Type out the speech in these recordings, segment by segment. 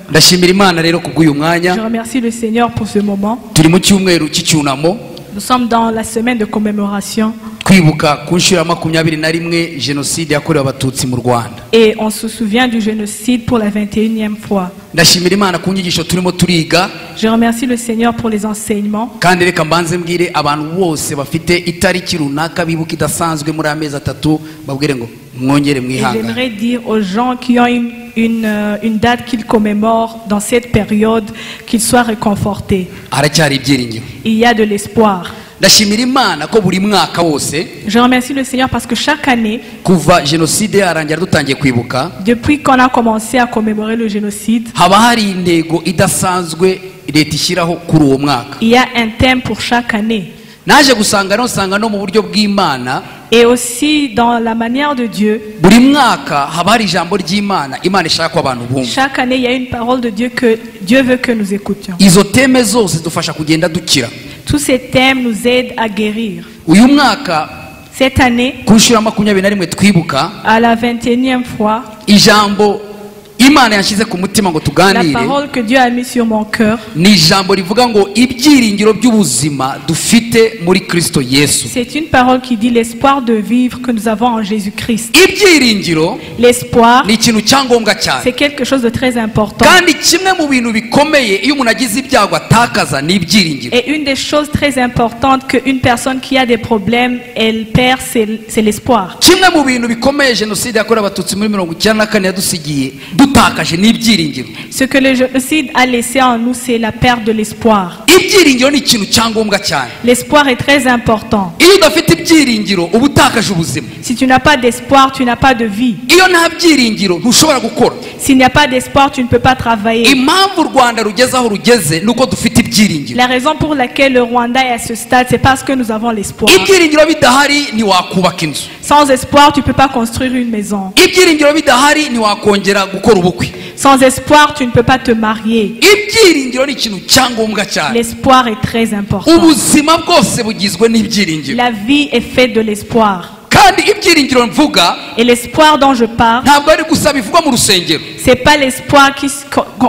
Ndashimira Imana rero kubw'uyu mwanya. Je remercie le Seigneur pour ce moment. Turi mu cyumweru cy'icyunamo. Nous sommes dans la semaine de commémoration. Kwibuka ku nshuro ya 21 jenoside yakorewe Abatutsi mu Rwanda. Et on se souvient du génocide pour la 21e fois. Ndashimira Imana ku nyigisho turimo turiga. Je remercie le Seigneur pour les enseignements. Kandi reka mbanze mbwire abantu bose bafite itariki runaka bibuka idasanzwe muri amezi atatu, babwire ngo mwongere mwihangane. J'aimerais dire aux gens qui ont une date qu'ils commémorent dans cette période, qu'ils soient réconfortés. Haracyari ibyiringiro. Il y a de l'espoir. Ndashimira Imana ko buri mwaka wose, Je remercie le Seigneur parce que chaque année, kuva jenoside yarangira dutangiye kwibuka, depuis qu'on a commencé à commémorer le génocide, haba hari intego idasanzwe leta ishyiraho kuri uwo mwaka. il y a un thème pour chaque année. Naje gusanga no nsanga no mu buryo bw'Imana, Et aussi dans la manière de Dieu, buri mwaka haba hari ijambo ry'Imana Imana ishaka ko abantu bumva. chaque année il y a une parole de Dieu que Dieu veut que nous écoutions. Izo teme zose zidufasha kugenda dukira. Tous ces thèmes nous aident à guérir. Uyu mwaka, Cette année, ku nshuro ya 21 twibuka, à la 21e fois, ijambo Imana yashyize ku mutima ngo la tuganire parole que Dieu a mis sur mon cœur, ni ijambo rivuga ngo ibyiringiro by'ubuzima dufite muri Kristo Yesu. c'est une parole qui dit l'espoir de vivre que nous avons en Jésus-Christ. Ibyiringiro L'espoir, ni ikintu cyangombwa cyane. c'est quelque chose de très important. Kandi kimwe mu bintu bikomeye iyo umuntu agize ibyago atakaza ni ibyiringiro. Et une des choses très importantes qu'une personne qui a des problèmes, elle perd, c'est l'espoir. Kimwe mu bintu bikomeye jenoside yakorewe Abatutsi muri 94 yadusigiye dutakaje ni ibyiringiro. Ce que le génocide a laissé en nous, c'est la perte de l'espoir. Ibyiringiro ni ikintu cyangombwa cyane. L'espoir est très important. Iyo udafite ibyiringiro uba utakaje ubuzima. Si tu n'as pas d'espoir, tu n'as pas de vie. Iyo nta byiringiro ntushobora gukora. S'il n'y a pas d'espoir, tu ne peux pas travailler. Impamvu u Rwanda rugeze aho rugeze ni uko dufite ibyiringiro. La raison pour laquelle le Rwanda est à ce stade, c'est parce que nous avons l'espoir. Ibyiringiro bidahari ntiwakubaka inzu. Sans espoir, tu ne peux pas construire une maison. Ibyiringiro bidahari ntiwakongera gukora ubukwe. Sans espoir, tu ne peux pas te marier. Ibyiringiro ni ikintu cyangombwa cyane. L'espoir est très important. Ubuzima bwose bugizwe n'ibyiringiro. La vie est faite de l'espoir. Kandi ibyiringiro mvuga, Et l'espoir dont je parle, ntabwo ari gusa bivugwa mu rusengero. c'est pas l'espoir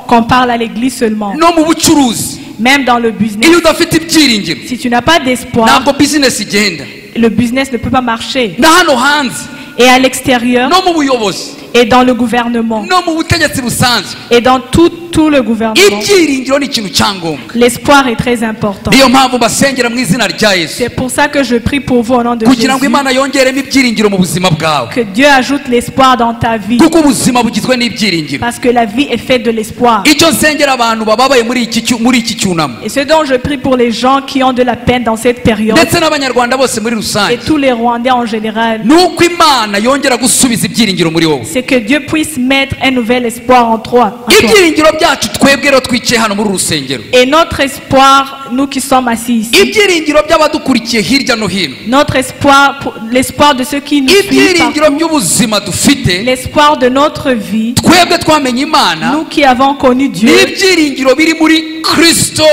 qu'on parle à l'église seulement. No mu bucuruzi. Même dans le business. Iyo udafite ibyiringiro, Si tu n'as pas d'espoir, ntabwo business igenda. le business ne peut pas marcher. Na hano hanze, Et à l'extérieur, no mu buyobozi, et dans le gouvernement, no mu butegetsi busanzwe, et dans tout le gouvernement. Ibyiringiro ni ikintu cyangombwa. L'espoir est très important. Niyo mpamvu basengera mu izina rya Yesu, C'est pour ça que je prie pour vous au nom de kugira ngo Jésus. Imana yongeremo ibyiringiro mu buzima bwawe. Que Dieu ajoute l'espoir dans ta vie. Kuko ubuzima bugizwe n'ibyiringiro. Parce que la vie est faite de l'espoir. Icyo nsengera abantu bababaye muri iki cyunamo, Et ce dont je prie pour les gens qui ont de la peine dans cette période, ndetse n'Abanyarwanda bose muri et rusange, tous les Rwandais en général, ni uko Imana yongera gusubiza ibyiringiro muri wowe. c'est que Dieu puisse mettre un nouvel espoir en toi. En toi. Ibyiringiro byacu twebwe rero twicaye hano muri uru rusengero, Et notre espoir, nous qui sommes assis ici, ibyiringiro by'abadukurikiye hirya no hino, notre espoir, l'espoir de ceux qui nous suivent ibyiringiro partout, by'ubuzima dufite, l'espoir de notre vie, twebwe twamenye Imana, nous qui avons connu Dieu, n'ibyiringiro biri muri Kristo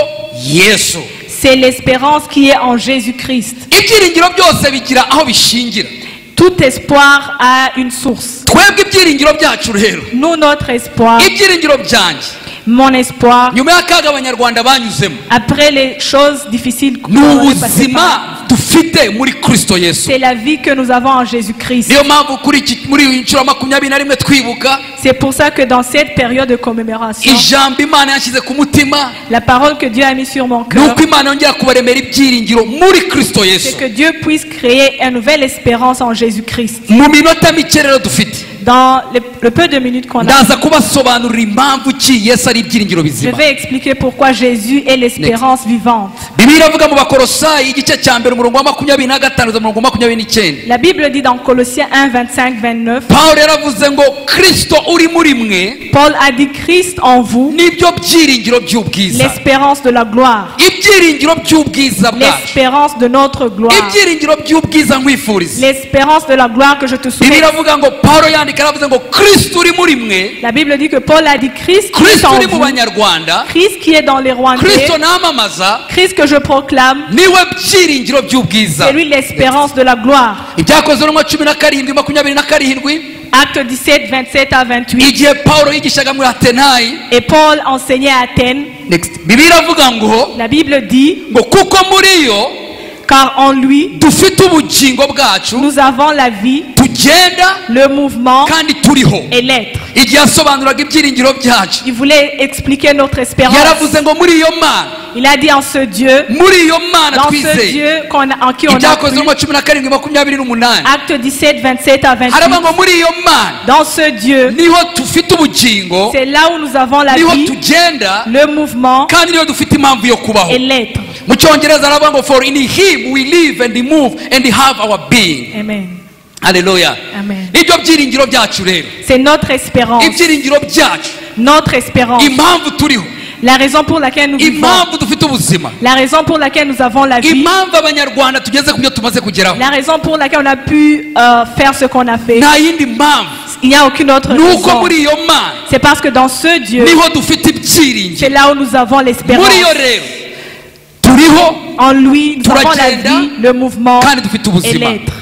Yesu. c'est l'espérance qui est en Jésus-Christ. Ibyiringiro byose bigira aho bishingira. Tout espoir a une source. Twebwe ibyiringiro byacu rero, Nous, notre espoir, ibyiringiro byanjye, mon espoir, nyuma y'akaga Abanyarwanda banyuzemo, après les choses difficiles ni qu'on est passé ubuzima par, dufite muri Kristo Yesu. c'est la vie que nous avons en Jésus-Christ. Niyo mpamvu kuri iki, muri iyi nshuro 21 twibuka, C'est pour ça que dans cette période de commémoration, ijambo Imana yashyize ku mutima la parole que Dieu a mis sur mon ni cœur, uko Imana yongera kubaremera ibyiringiro muri Kristo c'est Yesu. que Dieu puisse créer une nouvelle espérance en Jésus-Christ. Mu minota mike rero dufite, Dans le peu de minutes qu'on a, ndaza kubasobanurira impamvu ki Yesu ari ibyiringiro je bizima. vais expliquer pourquoi Jésus est l'espérance vivante. Bibiliya iravuga mu Bakolosayi igice cya mbere umurongo wa 25 kugeza umurongo wa 29. La Bible dit dans Colossiens 1, 25, 29, Pawulo yaravuze ngo Kristo uri muri mwe, Paul a dit Christ en vous, nibyo byiringiro by'ubwiza. l'espérance de la gloire, Ibyiringiro by'ubwiza bwacu, l'espérance de notre gloire, ibyiringiro by'ubwiza nkwifuriza. l'espérance de la gloire que je te Bibiliya souhaite. iravuga ngo Pawulo yandika yaravuze ngo Kristo uri muri mwe, La Bible dit que Paul a dit Christ qui est Kristo en uri mu vous, Banyarwanda, Christ qui est dans les Rwandais, Kristo namamaza, Christ que je proclame, niwe byiringiro by'ubwiza. c'est lui l'espérance de la gloire. Ibyakozwe n'umwa 17 27, Acte 17, 27 à 28. Igihe Pawulo yigishaga muri Atenayi. Et Paul enseignait à Athènes. Next. Bibiliya iravuga ngo La Bible dit ngo kuko muri yo car en lui dufite ubugingo bwacu nous avons la vie, tugenda le mouvement kandi turiho. et l'être. Igihe yasobanuraga ibyiringiro byacu Il voulait expliquer notre espérance. yaravuze ngo muri iyo Mana Il a dit en ce Dieu, muri iyo Mana dans ce twizeye Dieu en qui on a Ibyakozwe cru. mu 17:28 Acte 17, 27 à 28. haravuga ngo muri iyo Mana Dans ce Dieu, niho dufite ubugingo c'est là où nous avons la niho vie, tugenda le mouvement kandi niho dufite impamvu yo kubaho. et l'être. Mu cyongereza aravuga ngo for in him we live and move and have our being. Amen. Haleluya. Amen. Nibyo byiringiro byacu rero. C'est notre espérance. Ibyiringiro byacu. Notre espérance. Impamvu turiho. La raison pour laquelle nous vivons. Impamvu dufite ubuzima. La raison pour laquelle nous avons la vie. Impamvu abanyarwanda tugeze ku byo tumaze kugeraho. La raison pour laquelle on a pu faire ce qu'on a fait. Nta yindi mpamvu. Il n'y a aucune autre Nuko raison. muri iyo Mana C'est parce que dans ce Dieu, niho dufite ibyiringiro. c'est là où nous avons l'espérance. Muri iyo rero turiho En lui, nous avons la turagenda vie, le mouvement kandi dufite et ubuzima. l'être.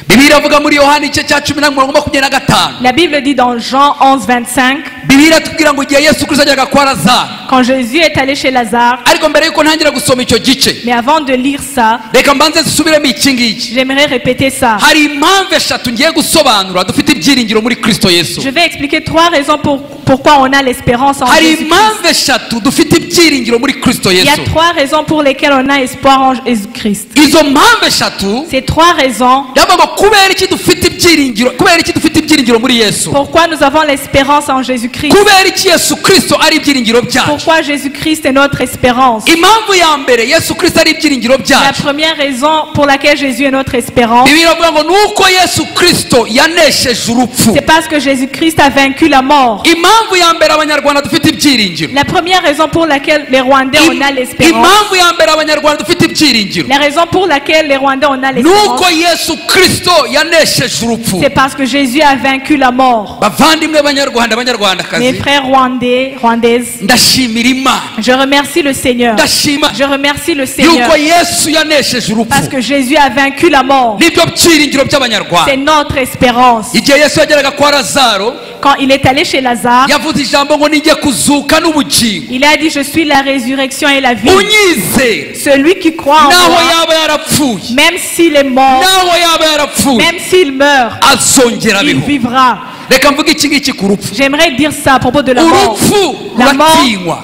Bibiliya iravuga muri Yohana igice cya 10:25. La Bible dit dans Jean 11, 25, Bibiliya iratubwira ngo igihe Yesu Kristo yajyaga kwa Lazaro. quand Jésus est allé chez Lazare, Ariko mbere yuko ntangira gusoma icyo gice, mais avant de lire ça, reka mbanze nsubiremo iki ngiki. j'aimerais répéter ça. Hari impamvu eshatu ngiye gusobanura dufite ibyiringiro muri Kristo Yesu. Je vais expliquer trois raisons pourquoi on a l'espérance en Hari Jésus-Christ. impamvu eshatu dufite ibyiringiro muri Kristo Il y a Yesu. trois raisons pour lesquelles on a espoir en Jésus-Christ. Izo mpamvu eshatu Ces trois raisons, ndavuga ngo kubera iki dufite ibyiringiro, kubera iki dufite ibyiringiro muri Yesu. pourquoi nous avons l'espérance en Jésus-Christ. Kubera iki Yesu Kristo ari ibyiringiro byacu. Pourquoi Jésus-Christ est notre espérance. Impamvu ya mbere Yesu Kristo ari ibyiringiro La byacu. première raison pour laquelle Jésus est notre espérance, Bibiliya iravuga ngo nuko Yesu Kristo yanesheje urupfu. c'est parce que Jésus-Christ a vaincu la mort. Impamvu ya mbere abanyarwanda dufite ibyiringiro. La première raison pour laquelle les Rwandais on a l'espérance, Impamvu ya mbere abanyarwanda dufite ibyiringiro la raison pour laquelle les Rwandais on a l'espérance, nuko Yesu Kristo yanesheje urupfu. c'est parce que Jésus a vaincu la mort. Bavandimwe banyarwanda Mes banyarwandakazi, frères rwandais, rwandaises, ndashimira Imana. je remercie le Seigneur. Ndashima Je remercie le Seigneur yuko Yesu yanesheje parce urupfu. que Jésus a vaincu la mort. Nibyo byiringiro by'abanyarwanda. C'est notre espérance. Igihe Yesu yageraga kwa Lazaro, Quand il est allé chez Lazare, yavuze ijambo ngo nijye kuzuka n'ubugingo. il a dit, je suis la résurrection et la vie. Unyizera Celui qui croit en naho moi, yaba yarapfuye, même s'il est mort, naho yaba yarapfuye, même s'il meurt, azongera il abeho. vivra. Reka mvuge iki ngiki ku rupfu. J'aimerais dire ça à propos de la mort. Urupfu La mort, ruratinywa.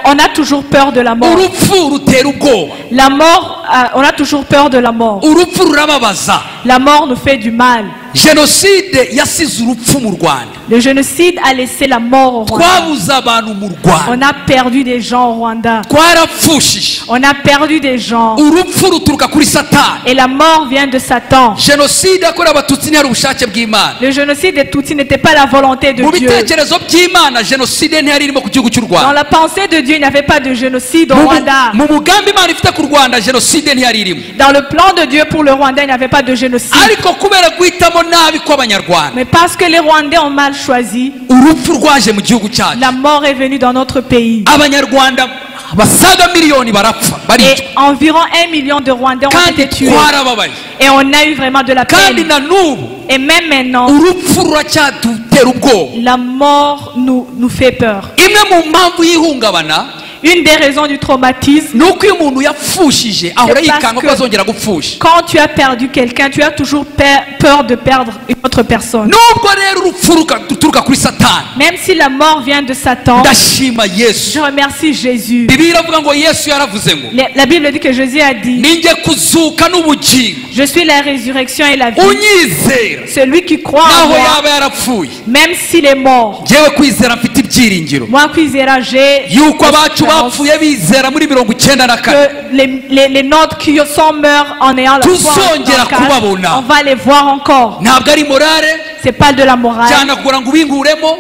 on a toujours peur de la mort. Urupfu rutera ubwoba. La mort, on a toujours peur de la mort. Urupfu rurababaza. La mort nous fait du mal. Jenoside yasize urupfu mu Rwanda. Le génocide a laissé la mort au Rwanda. Twabuze abantu mu Rwanda. On a perdu des gens au Rwanda. Twarapfushije. On a perdu des gens. Urupfu ruturuka kuri Satani. Et la mort vient de Satan. Jenoside yakorewe abatutsi ntiyari ubushake bw'Imana. Le génocide des Tutsis n'était pas la volonté de Mu Dieu. bitekerezo by'Imana jenoside ntiyari irimo ku gihugu cy'u Dans Rwanda. la pensée de Dieu, il n'y avait pas de génocide au Rwanda. Mu mugambi Imana ifite ku Rwanda jenoside ntiyari irimo. Dans le plan de Dieu pour le Rwanda, il n'y avait pas de génocide. Ariko kubera guhitamo nabi kw'abanyarwanda, Mais parce que les Rwandais ont mal choisi, urupfu rwaje mu gihugu cyacu. la mort est venue dans notre pays. Abanyarwanda basaga miliyoni barapfa baricwa. Et environ 1 million de Rwandais ont Kandi été tués. twarababaye. Et on a eu vraiment de la Kandi peine. na n'ubu Et même maintenant, urupfu ruracyadutera ubwoba. la mort nous fait peur. Imwe mu mpamvu y'ihungabana Une des raisons du traumatisme, nuko iyo umuntu yapfushije ahora C'est parce yikanga ko que azongera gupfusha. quand tu as perdu quelqu'un, tu as toujours peur de perdre une autre personne. Nubwo rero urupfu ruturuka kuri Satani, Même si la mort vient de Satan, ndashima Yesu. je remercie Jésus. Bibiliya iravuga ngo Yesu yaravuze ngo La Bible dit que Jésus a dit, ninjye kuzuka n'ubugingo. je suis la résurrection et la vie. Unyizera Celui qui croit en naho moi, yaba yarapfuye, même s'il est mort, njyewe kwizera mfite ibyiringiro moi Kwizera, j'ai yuko abacu l'espérance bapfuye bizera muri 94 que les nôtres qui sont morts en ayant la foi en tuzongera 94, kubabona. on va les voir encore. Ntabwo ari morale. C'est pas de la morale. Byanakugora ngo ubinkuremo,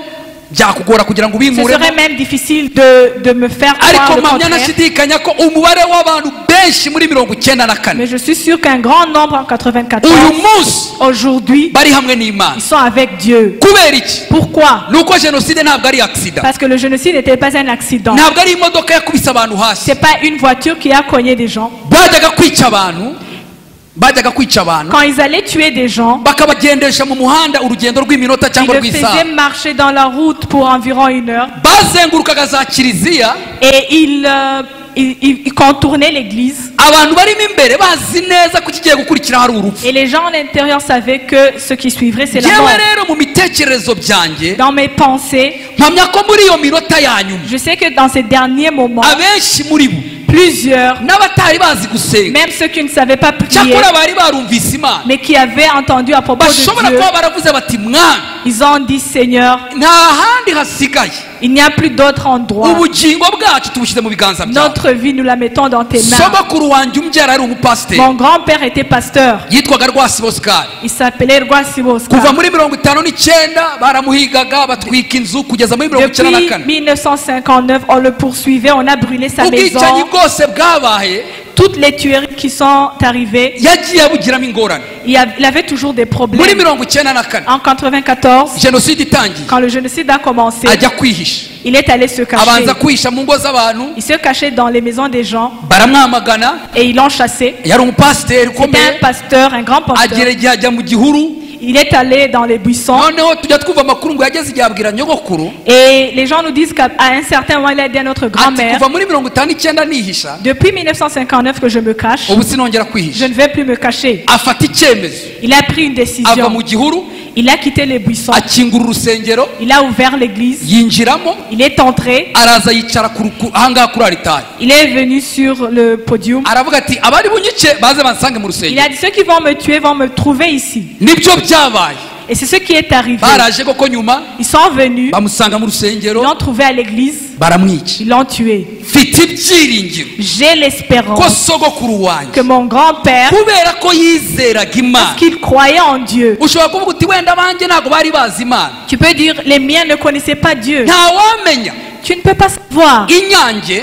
byakugora kugira ngo Ce ubinkuremo. serait même difficile de me faire croire Ariko le mpamya contraire. nashidikanya ko umubare w'abantu benshi muri 94 Mais je suis sûr qu'un grand nombre en 94, uyu munsi aujourd'hui, bari hamwe n'Imana. ils sont avec Dieu. Kubera iki? Pourquoi? Nuko jenoside ntabwo ari accident. Parce que le génocide n'était pas un accident. Ntabwo ari imodoka yakubise abantu hasi. C'est pas une voiture qui a cogné des gens. Bajyaga kwica abantu Bajyaga kwica abantu, Quand ils allaient tuer des gens, bakabagendesha mu muhanda urugendo rw'iminota ils cyangwa le rw'isaha. faisaient marcher dans la route pour environ une heure. Bazengurukaga za kiliziya. Et ils contournaient l'église. Abantu barimo imbere bazi neza ko ikigiye gukurikira hari urupfu. Et les gens à l'intérieur savaient que ce qui suivrait, c'est la Yewe mort. rero mu mitekerereze byanjye, Dans mes pensées, mpamya ko muri iyo minota ya nyuma, je sais que dans ces derniers moments, abenshi muri bo, plusieurs, n'abatari bazi gusenga, même ceux qui ne savaient pas prier, cyakora bari barumvise Imana, mais qui avaient entendu à propos de bashobora Dieu, kuba baravuze bati mwana, ils ont dit: Seigneur, nta handi hasigaye, il n'y a plus d'autre endroit. Ubugingo bwacu tubushyize mu biganza byawe. Notre vie, nous la mettons dans tes mains. Sogokuru wanjye umbyara yari umupasiteri. Mon grand-père était pasteur. Yitwaga Rwasibo Oscar. Il s'appelait Rwasibo Kuva Oscar. muri 59 baramuhigaga batwika inzu kugeza muri 94. Depuis 1959, on le poursuivait, on a brûlé sa Ubwicanyi maison. bwose bwabaye, Toutes les tueries qui sont arrivées, yagiye abugiramo ingorane. il avait toujours des Muri problèmes. 94, En 94, jenoside itangiye, quand le génocide a commencé, ajya kwihisha. il est allé se cacher. Abanza kwihisha mu ngo z'abantu. Il se cachait dans les maisons des gens Baramwamagana. et ils l'ont chassé. Yari umupasiteri C'était ukomeye. un pasteur, un grand pasteur. Agera igihe ajya mu gihuru. Il est allé dans les buissons. Noneho tujya twumva amakuru ngo yageze igihe abwira nyogokuru Et les gens nous disent qu'à un certain moment, il a dit à notre ati grand-mère: kuva muri 59 nihisha, Depuis 1959 que je me cache, ubu sinongera je kwihisha. ne vais plus me cacher. Afata icyemezo, Il a pris une ava décision. mu gihuru, Il a quitté les buissons. akingura urusengero, Il a ouvert l'église. yinjiramo, Il est entré. araza yicara ku ruku- ahangaha kuri aritari. Il est venu sur le podium. Aravuga ati abari bunyice baze bansange mu Il rusengero. a dit: Ceux qui vont me tuer vont me trouver ici. Nibyo byabaye. Et c'est ce qui est arrivé. Baraje koko nyuma, Ils sont venus, bamusanga mu ils rusengero, l'ont trouvé à l'église, baramwica. ils l'ont tué. Mfite ibyiringiro J'ai ko l'espérance sogokuru wanjye, que mon grand-père, kubera ko yizeraga Imana, qu'il croyait en Dieu. Ushobora kuvuga uti wenda abanjye ntabwo bari bazi Imana. Tu peux dire: Les miens ne connaissaient pas Dieu. Ntawamenya. Tu ne peux pas savoir. Inyange,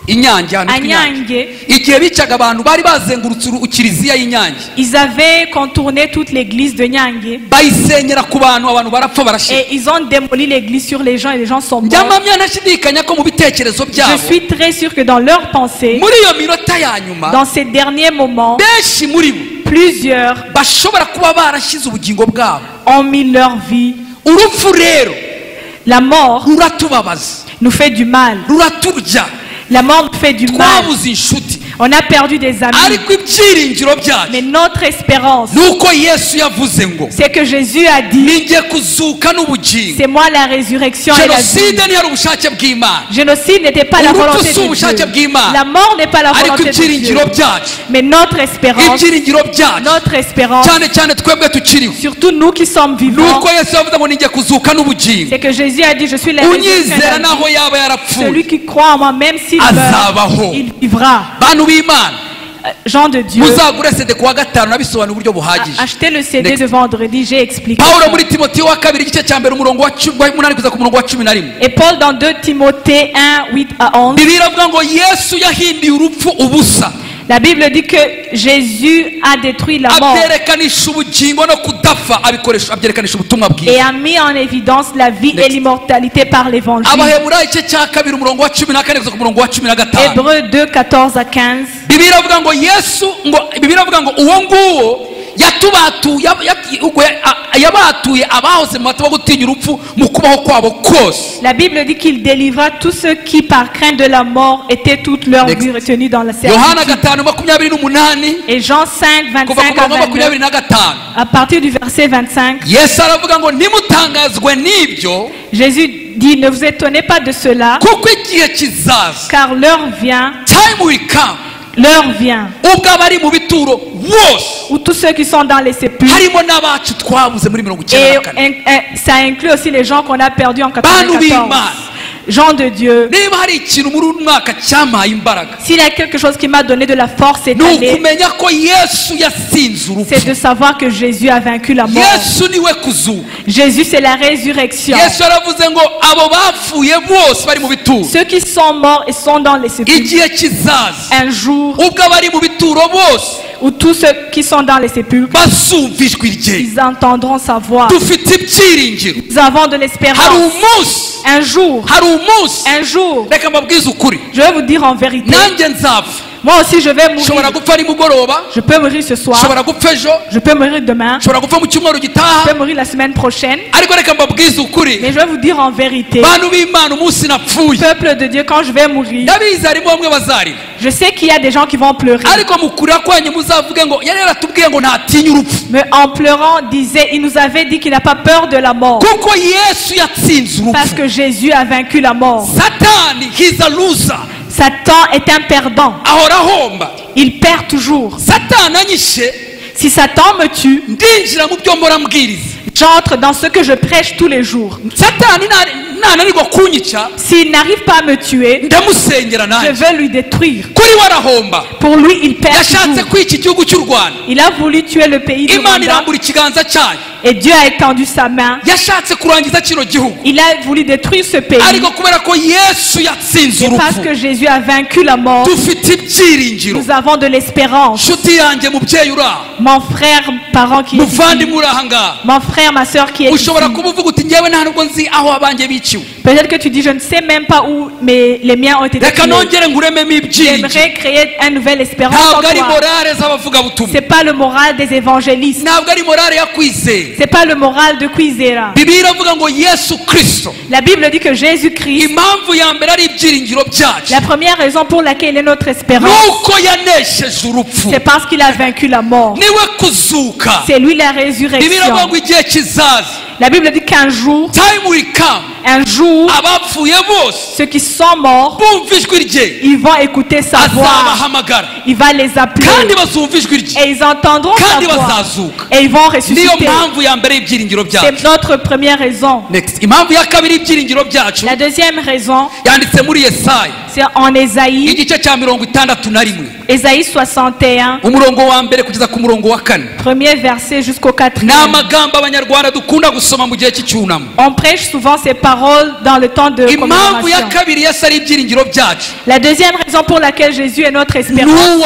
Inyange ahantu À hitwa Inyange, Nyange, igihe bicaga abantu bari bazengurutse kiliziya y'Inyange, ils avaient contourné toute l'église de Nyange bayisenyera ku bantu, abantu barapfa barashira. et ils ont démoli l'église sur les gens et les gens sont Njya morts. mpamya ntashidikanya ko mu bitekerezo Je byabo, suis très sûr que dans leurs pensées, muri iyo minota ya nyuma, dans ces derniers moments, benshi muri bo plusieurs bashobora kuba barashyize ubugingo bwabo. ont mis leur vie. Urupfu rero La mort ruratubabaza, nous fait du mal. ruraturya. La mort nous fait du mal. Twabuze inshuti, On a perdu des amis. ariko ibyiringiro byacu Mais notre espérance, ni uko Yesu yavuze ngo c'est que Jésus a dit: ninjye kuzuka n'ubugingo. C'est moi la résurrection et la vie. Jenoside ntiyari ubushake bw'Imana. Génocide n'était pas la Urupfu volonté si de ubushake Dieu. bw'Imana. La mort n'est pas la Ariko volonté de Dieu. ibyiringiro byacu, Mais notre espérance, ibyiringiro byacu, notre espérance, cyane cyane twebwe tukiriho, surtout nous qui sommes ni vivants, uko Yesu yavuze ngo ninjye kuzuka n'ubugingo. c'est que Jésus a dit: Je suis la résurrection et Unyizera la vie. naho yaba yarapfuye, Celui qui croit en moi, même s'il meurt, azabaho. il vivra. Bantu b'Imana, Gens de Dieu, muzagure CD kuwa gatanu nabisobanura uburyo buhagije. achetez le CD Next. de vendredi, j'ai expliqué. Pawulo muri Timoteyo wa kabiri igice cya mbere umurongo wa 8 kugeza ku murongo wa 11, Et Paul dans 2 Timothée 1, 8 à 11, Bibiliya iravuga ngo Yesu yahinduye urupfu ubusa, la Bible dit que Jésus a détruit la mort abyerekanisha ubugingo no kudapfa abikoresha abyerekanisha ubutumwa et bwiza. a mis en évidence la vie et Next. l'immortalité par l'évangile. Abaheburayo igice cya kabiri umurongo wa 14 kugeza ku murongo wa 15, Hébreux 2, 14 à 15. Bibiliya iravuga ngo Yesu ngo Bibiliya iravuga ngo uwo nguwo yatubatuye ubwo yabatuye abahoze mu bati bo gutinya urupfu mu kubaho kwabo kose. La Bible dit qu'il délivra tous ceux qui, par crainte de la mort, étaient toute leur Next. vie retenus dans la Yohana servitude. 5:28, Et Jean 5, kuva ku 25 à murongo wa 29, 25, à partir du verset 25, Yesu aravuga ngo ntimutangazwe n'ibyo, Jésus dit: Ne vous étonnez pas de cela, kuko igihe kizaza, car l'heure vient, time will come, l'heure vient, ubwo abari mu bituro bose, où tous ceux qui sont dans les sépulcres, harimo n'abacu twabuze muri mirongo icyenda et na kane, ça inclut aussi les gens qu'on a perdus en Bantu 94. b'Imana. Gens de Dieu, Niba hari ikintu muri uyu mwaka cyampaye imbaraga, s'il y a quelque chose qui m'a donné de la force cette ni année, ukumenya ko Yesu yatsinze c'est urupfu. de savoir que Jésus a vaincu la mort. Yesu niwe kuzuka. Jésus, c'est la résurrection. Yesu yaravuze ngo abo bapfuye bose bari mu bituro, Ceux qui sont morts et sont dans les sépulcres, igihe kizaza un jour ubwo abari mu bituro bose où tous ceux qui sont dans les sépulcres, bazumva ijwi rye. ils entendront sa voix. Dufite ibyiringiro. Nous avons de Hari l'espérance. umunsi, Un jour, hari umunsi, un jour, reka mbabwize ukuri, je vais vous dire en vérité, nanjye nzapfa, Moi aussi je vais mourir. Je peux mourir ce soir. Je peux mourir demain. Je peux mourir la semaine prochaine. Mais je vais vous dire en vérité, peuple de Dieu, quand je vais mourir, je sais qu'il y a des gens qui vont pleurer. Mais en pleurant, disait, il nous avait dit qu'il n'a pas peur de la mort. Parce que Jésus a vaincu la mort. Satan est un perdant. Il perd toujours. Si Satan me tue, j'entre dans ce que je prêche tous les jours. S'il n'arrive pas à me tuer, je vais lui détruire. Pour lui, il perd toujours. Il a voulu tuer le pays du Rwanda. Et Dieu a étendu sa main. Il a voulu détruire ce pays. Et parce que Jésus a vaincu la mort, nous avons de l'espérance. Mon frère, parent qui est ici, mon frère, ma soeur qui est ici, peut-être que tu dis, je ne sais même pas où les miens ont été tués. J'aimerais créer une nouvelle espérance en toi. Ce n'est pas le moral des évangélistes. Ce n'est pas le moral de Kwizera. La Bible dit que Jésus-Christ, la première raison pour laquelle il est notre espérance, c'est parce qu'il a vaincu la mort. C'est lui la résurrection. La Bible dit qu'un jour, ceux qui sont morts, ils vont écouter sa voix. Il va les appeler. Et ils entendront sa voix. Et ils vont ressusciter. C'est notre première raison. La deuxième raison, c'est en Ésaïe. Ésaïe 61, premier verset jusqu'au quatrième. On prêche souvent ces paroles dans le temps de commémoration. La deuxième raison pour laquelle Jésus est notre espérance,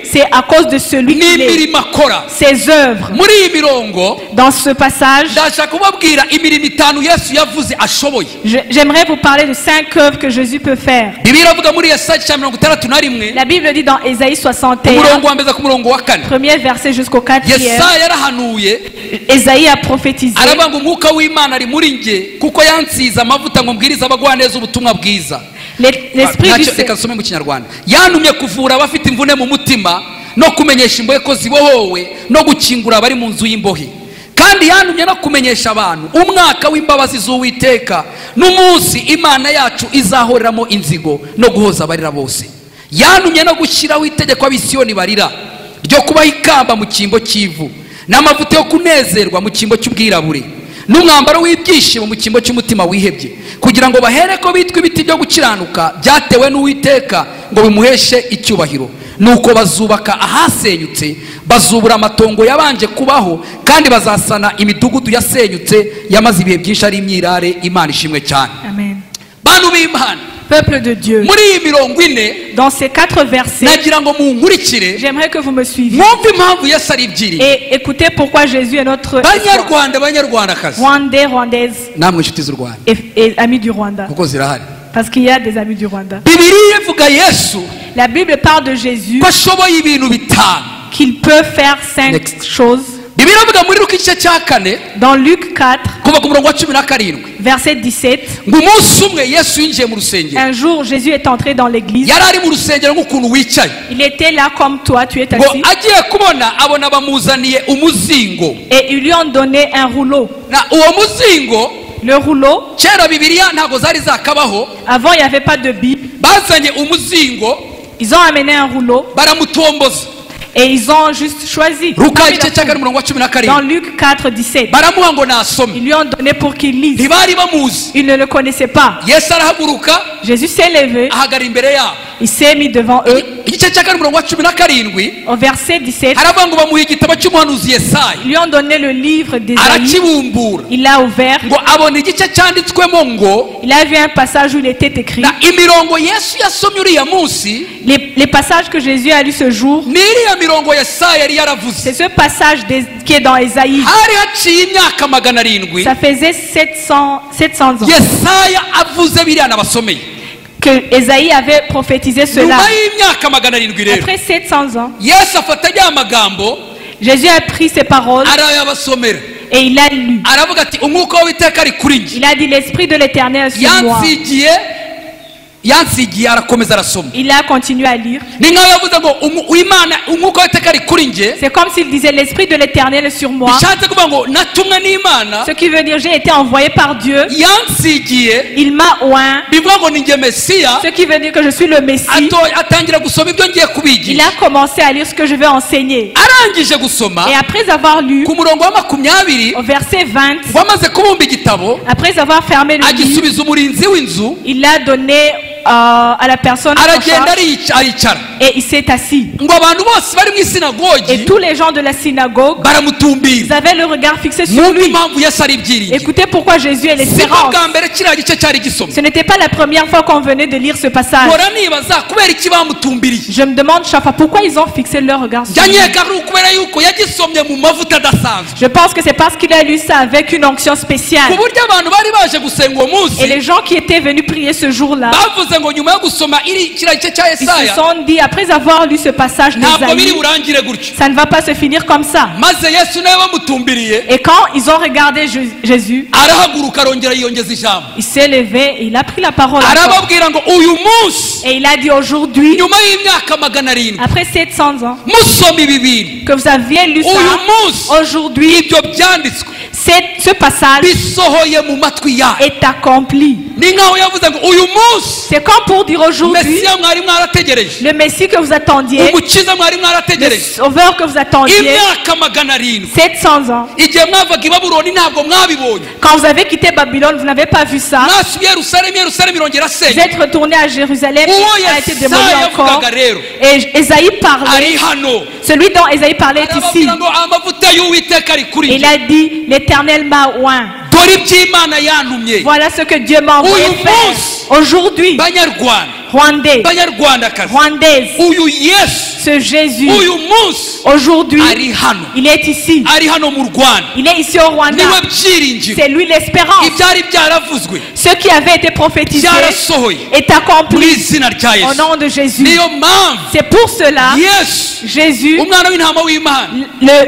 c'est à cause de celui qu'il est, ses œuvres. Dans ce passage, j'aimerais vous parler de 5 œuvres que Jésus peut faire. La Bible dit dans Ésaïe 61, premier verset jusqu'au quatrième, Ésaïe a prophétisé. L'esprit du kandi yantumye no kumenyesha abantu umwaka w'imbabazi z'Uwiteka n'umunsi Imana yacu izahoreramo inzigo no guhoza abarira bose. Yantumye no gushyiraho itegeko ab'Isiyoni barira ryo kubaha ikamba mu cyimbo cy'ivu n'amavuta yo kunezerwa mu cyimbo cy'ubwirabure n'umwambaro w'ibyishimo mu cyimbo cy'umutima wihebye, kugira ngo bahereko bitwa ibiti byo gukiranuka byatewe n'Uwiteka ngo bimuheshe icyubahiro. Nuko bazubaka ahasenyutse, bazubura amatongo yabanje kubaho, kandi bazasana imidugudu yasenyutse yamaze ibihe byinshi ari imyirare. Imana ishimwe cyane. Amen. Bantu b'Imana, peuple de Dieu, dans ces 4 versets, j'aimerais que vous me suiviez et écoutez pourquoi Jésus est notre Rwandais, Rwandaise et amis du Rwanda. Parce qu'il y a des amis du Rwanda. La Bible parle de Jésus, qu'il peut faire 5 choses. Dans Luc 4, verset 17, un jour Jésus est entré dans l'église. Il était là comme toi, tu es assis. Et ils lui ont donné un rouleau. Le rouleau, avant il n'y avait pas de Bible. Ils ont amené un rouleau. Et ils ont juste choisi. Dans Luc 4, 17, ils lui ont donné pour qu'il lise. Ils ne le connaissaient pas. Jésus s'est levé. Il s'est mis devant eux. Au verset 17, ils lui ont donné le livre d'Ésaïe. Il l'a ouvert. Il a vu un passage où il était écrit. Les passages que Jésus a lu ce jour, c'est ce passage qui est dans Ésaïe. Ça faisait 700 ans. Que Esaïe avait prophétisé cela. Nyuma y'imyaka 700 rero, Après 700 ans, Yesu afata ya magambo, Jésus a pris ces paroles arayabasomera. et il a lu. Aravuga ati umwuka w'Uwiteka ari kuri njye. Il a dit l'esprit de l'Éternel est sur moi. Yansigiye, yansigiye, arakomeza arasoma. Il a continué à lire. Ni nkaho yavuze ngo Imana, umwuka w'Uwiteka ari kuri njye. C'est comme s'il disait l'esprit de l'Éternel est sur moi. Bishatse kuvuga ngo natumwe n'Imana. Ce qui veut dire j'ai été envoyé par Dieu. Yansigiye. Il m'a oint. Bivuga ngo ni njye Mesiya. Ce qui veut dire que je suis le Messie. Atangira gusoma ibyo ngiye kubigisha. Il a commencé à lire ce que je vais enseigner. Arangije gusoma, Et après avoir lu, ku murongo wa 20, au verset 20, wamaze kubumba igitabo, après avoir fermé le livre, agisubiza umurinzi w'inzu, il l'a donné à la personne en aragenda charge aricara. et il s'est assis. Ngo abantu bose bari mu isinagogi Et tous les gens de la synagogue, baramutumbira. ils avaient le regard fixé sur Mwumve lui. impamvu Yesu ari ibyiringiro. Écoutez pourquoi Jésus est Sibwo l'espérance. bwa mbere kiriya gice cyari gisomwe. Ce n'était pas la première fois qu'on venait de lire ce passage. Mpora nibaza kubera iki bamutumbiriye. Je me demande chaque fois pourquoi ils ont fixé leur regard sur Njya lui. nkeka ari ukubera yuko yagisomye mu mavuta adasanzwe. Je pense que c'est parce qu'il a lu ça avec une onction spéciale. Ku buryo abantu bari baje gusenga uwo munsi, Et les gens qui étaient venus prier ce jour-là, bavuze ngo nyuma yo gusoma iri kiriya gice cya ils se Yesaya, sont dit, après avoir lu ce passage ntabwo biri d'Ésaïe, burangire gutyo. ça ne va pas se finir comme ça. Maze Yesu nawe bamutumbiriye, Et quand ils ont regardé Jésus, arahaguruka arongera yiyongeza ijambo. il s'est levé et il a pris la parole encore. Arababwira ngo uyu munsi, Et il a dit aujourd'hui, nyuma y'imyaka 700, après 700 ans, musoma ibi bintu, que vous aviez lu uyu ça, munsi aujourd'hui, ibyo byanditswe ce passage bisohoye mu matwi yayo. est accompli. Ni nkaho yavuze ngo uyu munsi, C'est comme pour dire aujourd'hui, Mesiya mwari mwarategereje, le Messie que vous attendiez, umukiza mwari le mwarategereje sauveur que vous attendiez, imyaka 700, 700 ans. igihe mwavaga i Babuloni ntabwo mwabibonye. Quand vous avez quitté Babylone, vous n'avez pas vu ça. Mwasubiye Yerusalemu, Yerusalemu irongera Vous asenya. êtes retourné à Jérusalem, Uwo qui a été démoli Yesaya encore. yavugaga rero Et Esaïe parlait, ari hano. celui dont Esaïe parlait est ici. Arababwira ngo amavuta y'Uwiteka ari kuri Il njye. a dit, l'Éternel m'a oint. Dore iby'Imana yantumye. Voilà ce que Dieu m'a envoyé Uyu faire. munsi, Aujourd'hui, Banyarwanda, Rwandais, Banyarwandakazi, Rwandaise, uyu Yesu, ce Jésus, uyu munsi aujourd'hui, ari hano, il est ici. ari hano mu Rwanda. Il est ici au Rwanda. Niwe byiringiro. C'est lui l'espérance. Ibyari byaravuzwe Ce qui avait été prophétisé byarasohoye est mu accompli izina rya au Yesu. nom de Jésus. Niyo mpamvu C'est pour cela, Yesu, Jésus, umwana w'intama w'Imana,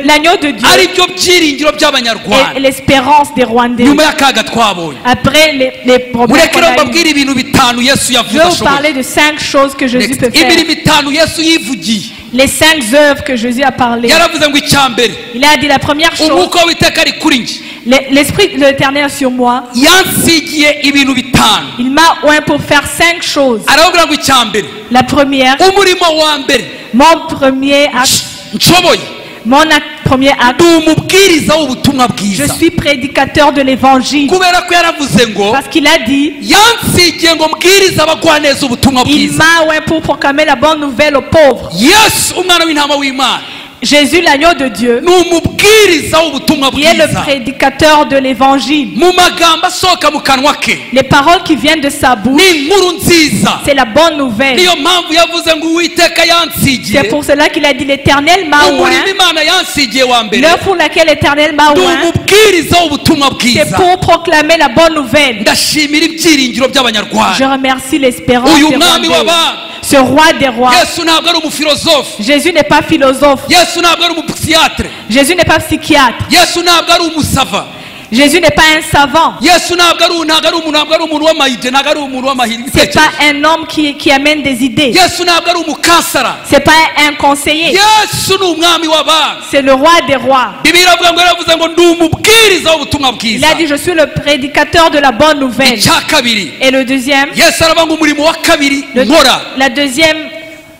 l'agneau de Dieu, ari byo byiringiro est by'Abanyarwanda l'espérance des Rwandais. nyuma y'akaga twabonye. Après les problèmes Mureke qu'on rero a eus, mbabwire ibintu bitanu Yesu je yavuze vais vous ashoboye. parler de 5 choses que Jésus Next. peut faire. Imirimo itanu Yesu yivugiye. Les 5 œuvres que Jésus a parlé. Yaravuze ngo icya mbere, Il a dit la première chose, umwuka w'Uwiteka ari kuri njye, l'esprit de l'Éternel est sur moi. yansigiye ibintu bitanu. Il m'a oint pour faire 5 choses. Arababwira ngo icya mbere, La première, umurimo wa mbere mon premier acte, nshoboye, mon premier acte, ndi umubwiriza w'ubutumwa je bwiza. suis prédicateur de l'évangile. Kubera ko yaravuze ngo Parce qu'il a dit, yansigiye ngo mbwirize abagwaneza ubutumwa il bwiza. m'a oint pour proclamer la bonne nouvelle aux pauvres. Yesu umwana w'intama w'Imana Jésus, l'agneau de Dieu, ni umubwiriza w'ubutumwa qui est le bwiza. prédicateur de l'évangile. Mu magambo asohoka mu kanwa ke Les paroles qui viennent de sa bouche, ni inkuru nziza. c'est la bonne nouvelle. Niyo mpamvu yavuze ngo Uwiteka yansigiye, C'est pour cela qu'il a dit, l'Éternel m'a umurimo oint. Imana yansigiye wa mbere, L'œuvre pour laquelle l'Éternel m'a ndi oint, umubwiriza w'ubutumwa c'est bwiza. pour proclamer la bonne nouvelle. Ndashimira ibyiringiro by'Abanyarwanda. Je remercie l'espérance Uyu des mwami Rwandais. w'abami, Ce roi des rois. Yesu ntabwo ari umufilozofe. Jésus n'est pas philosophe. Yesu ntabwo ari umupsychiatre. Jésus n'est pas psychiatre. Yesu ntabwo ari umusava. Jésus n'est pas un savant. Yesu ntabwo ari ntabwo ari umuntu ntabwo ari umuntu w'amayide, ntabwo ari umuntu w'amahirwe. C'est pas un homme qui amène des idées. Yesu ntabwo ari umukansara. C'est pas un conseiller. Yesu ni umwami w'abami. C'est le roi des rois. Bibiliya iravuga ngo yaravuze ngo ndi umubwiriza w'ubutumwa Il bwiza. a dit, je suis le prédicateur de la bonne nouvelle. Icya kabiri, Et le deuxième, Yesu aravuga ngo umurimo wa kabiri nkora, la deuxième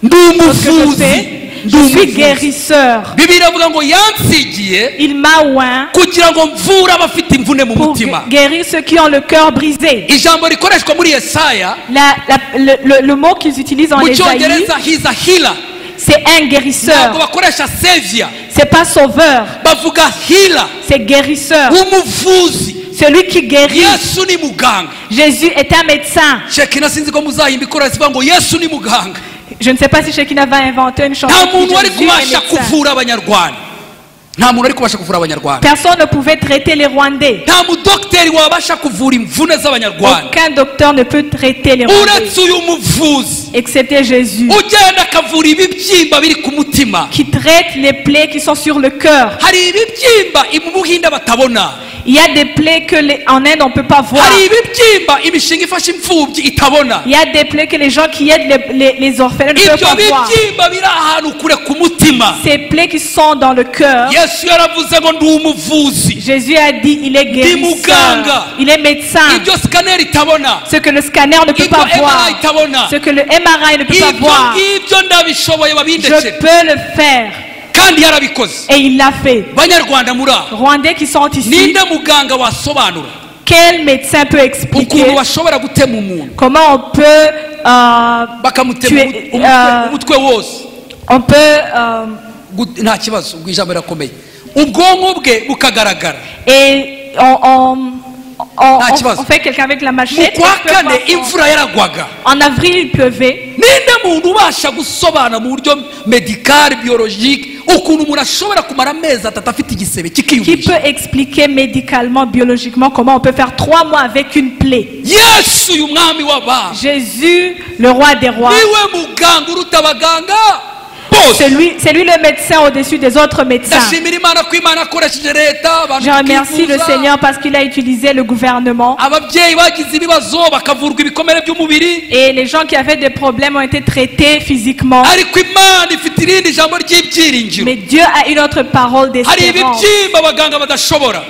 ndi chose que je umuvuzi. fais, Ndi je suis umuvuzi. guérisseur. Bibiliya iravuga ngo yansigiye Il m'a oint kugira ngo mvure abafite imvune mu pour mutima. guérir ceux qui ont le cœur brisé. Ijambo rikoreshwa muri Yesaya, Le mot qu'ils utilisent en mu Ésaïe, cyongereza he's a healer. c'est un guérisseur. Ntabwo bakoresha savior, C'est pas sauveur, bavuga healer, c'est guérisseur. umuvuzi. Celui qui guérit. Yesu ni muganga. Jésus est un médecin. Shekina sinzi ko muzahimba ikorasi ivuga ngo Yesu ni muganga. Je ne sais pas si Shekina va inventer une chanson Nta qui muntu dit wari Jésus est kubasha médecin. kuvura Abanyarwanda. Nta muntu ari kubasha kuvura abanyarwanda. Personne ne pouvait traiter les Rwandais. Nta mudokiteri wabasha kuvura imvune z'abanyarwanda. Aucun docteur ne peut traiter les Rwandais. Uretse uyu muvuzi. Excepté Jésus. Ugenda akavura ibibyimba biri ku mutima. Qui traite les plaies qui sont sur le cœur. Hari ibibyimba mu Buhinde batabona. Il y a des plaies que en Inde on ne peut pas voir. Hari ibibyimba imishinga ifasha imfubyi itabona. Il y a des plaies que les gens qui aident les orphelins ne peuvent pas voir. Ibyo bibyimba biri ahantu kure ku mutima. Ces plaies qui sont dans le cœur. Yesu yaravuze ngo ndi umuvuzi. Jésus a dit il est guérisseur. Il est médecin. Ibyo scanner itabona. Ce que le scanner ne peut pas voir. Ce que le MRI ne peut pas voir. Ibyo ndabishoboye babindekere. Je peux le faire. Kandi yarabikoze. Et il l'a fait. Banyarwanda muri aho. Rwandais qui sont ici. Ninde muganga wasobanura? Quel médecin peut expliquer ukuntu bashobora gutema umuntu? Comment on peut bakamutema umutwe wose. On peut nta kibazo, ubwo ijambo rirakomeye. Ubwonko bwe bukagaragara. Et on fait quelqu'un avec la machette. Mu kwa kane imvura yaragwaga. En avril il pleuvait. Ninde muntu ubasha gusobanura mu buryo médical biologique ukuntu umuntu ashobora kumara amezi atatu afite igisebe kikiyumisha? Qui peut expliquer médicalement, biologiquement comment on peut faire 3 mois avec une plaie? Yesu uyu mwami w'abami. Jésus, le roi des rois. Niwe muganga uruta abaganga. C'est lui le médecin au-dessus des autres médecins. Je remercie le Seigneur parce qu'il a utilisé le gouvernement. Et les gens qui avaient des problèmes ont été traités physiquement. Mais Dieu a une autre parole d'espérance.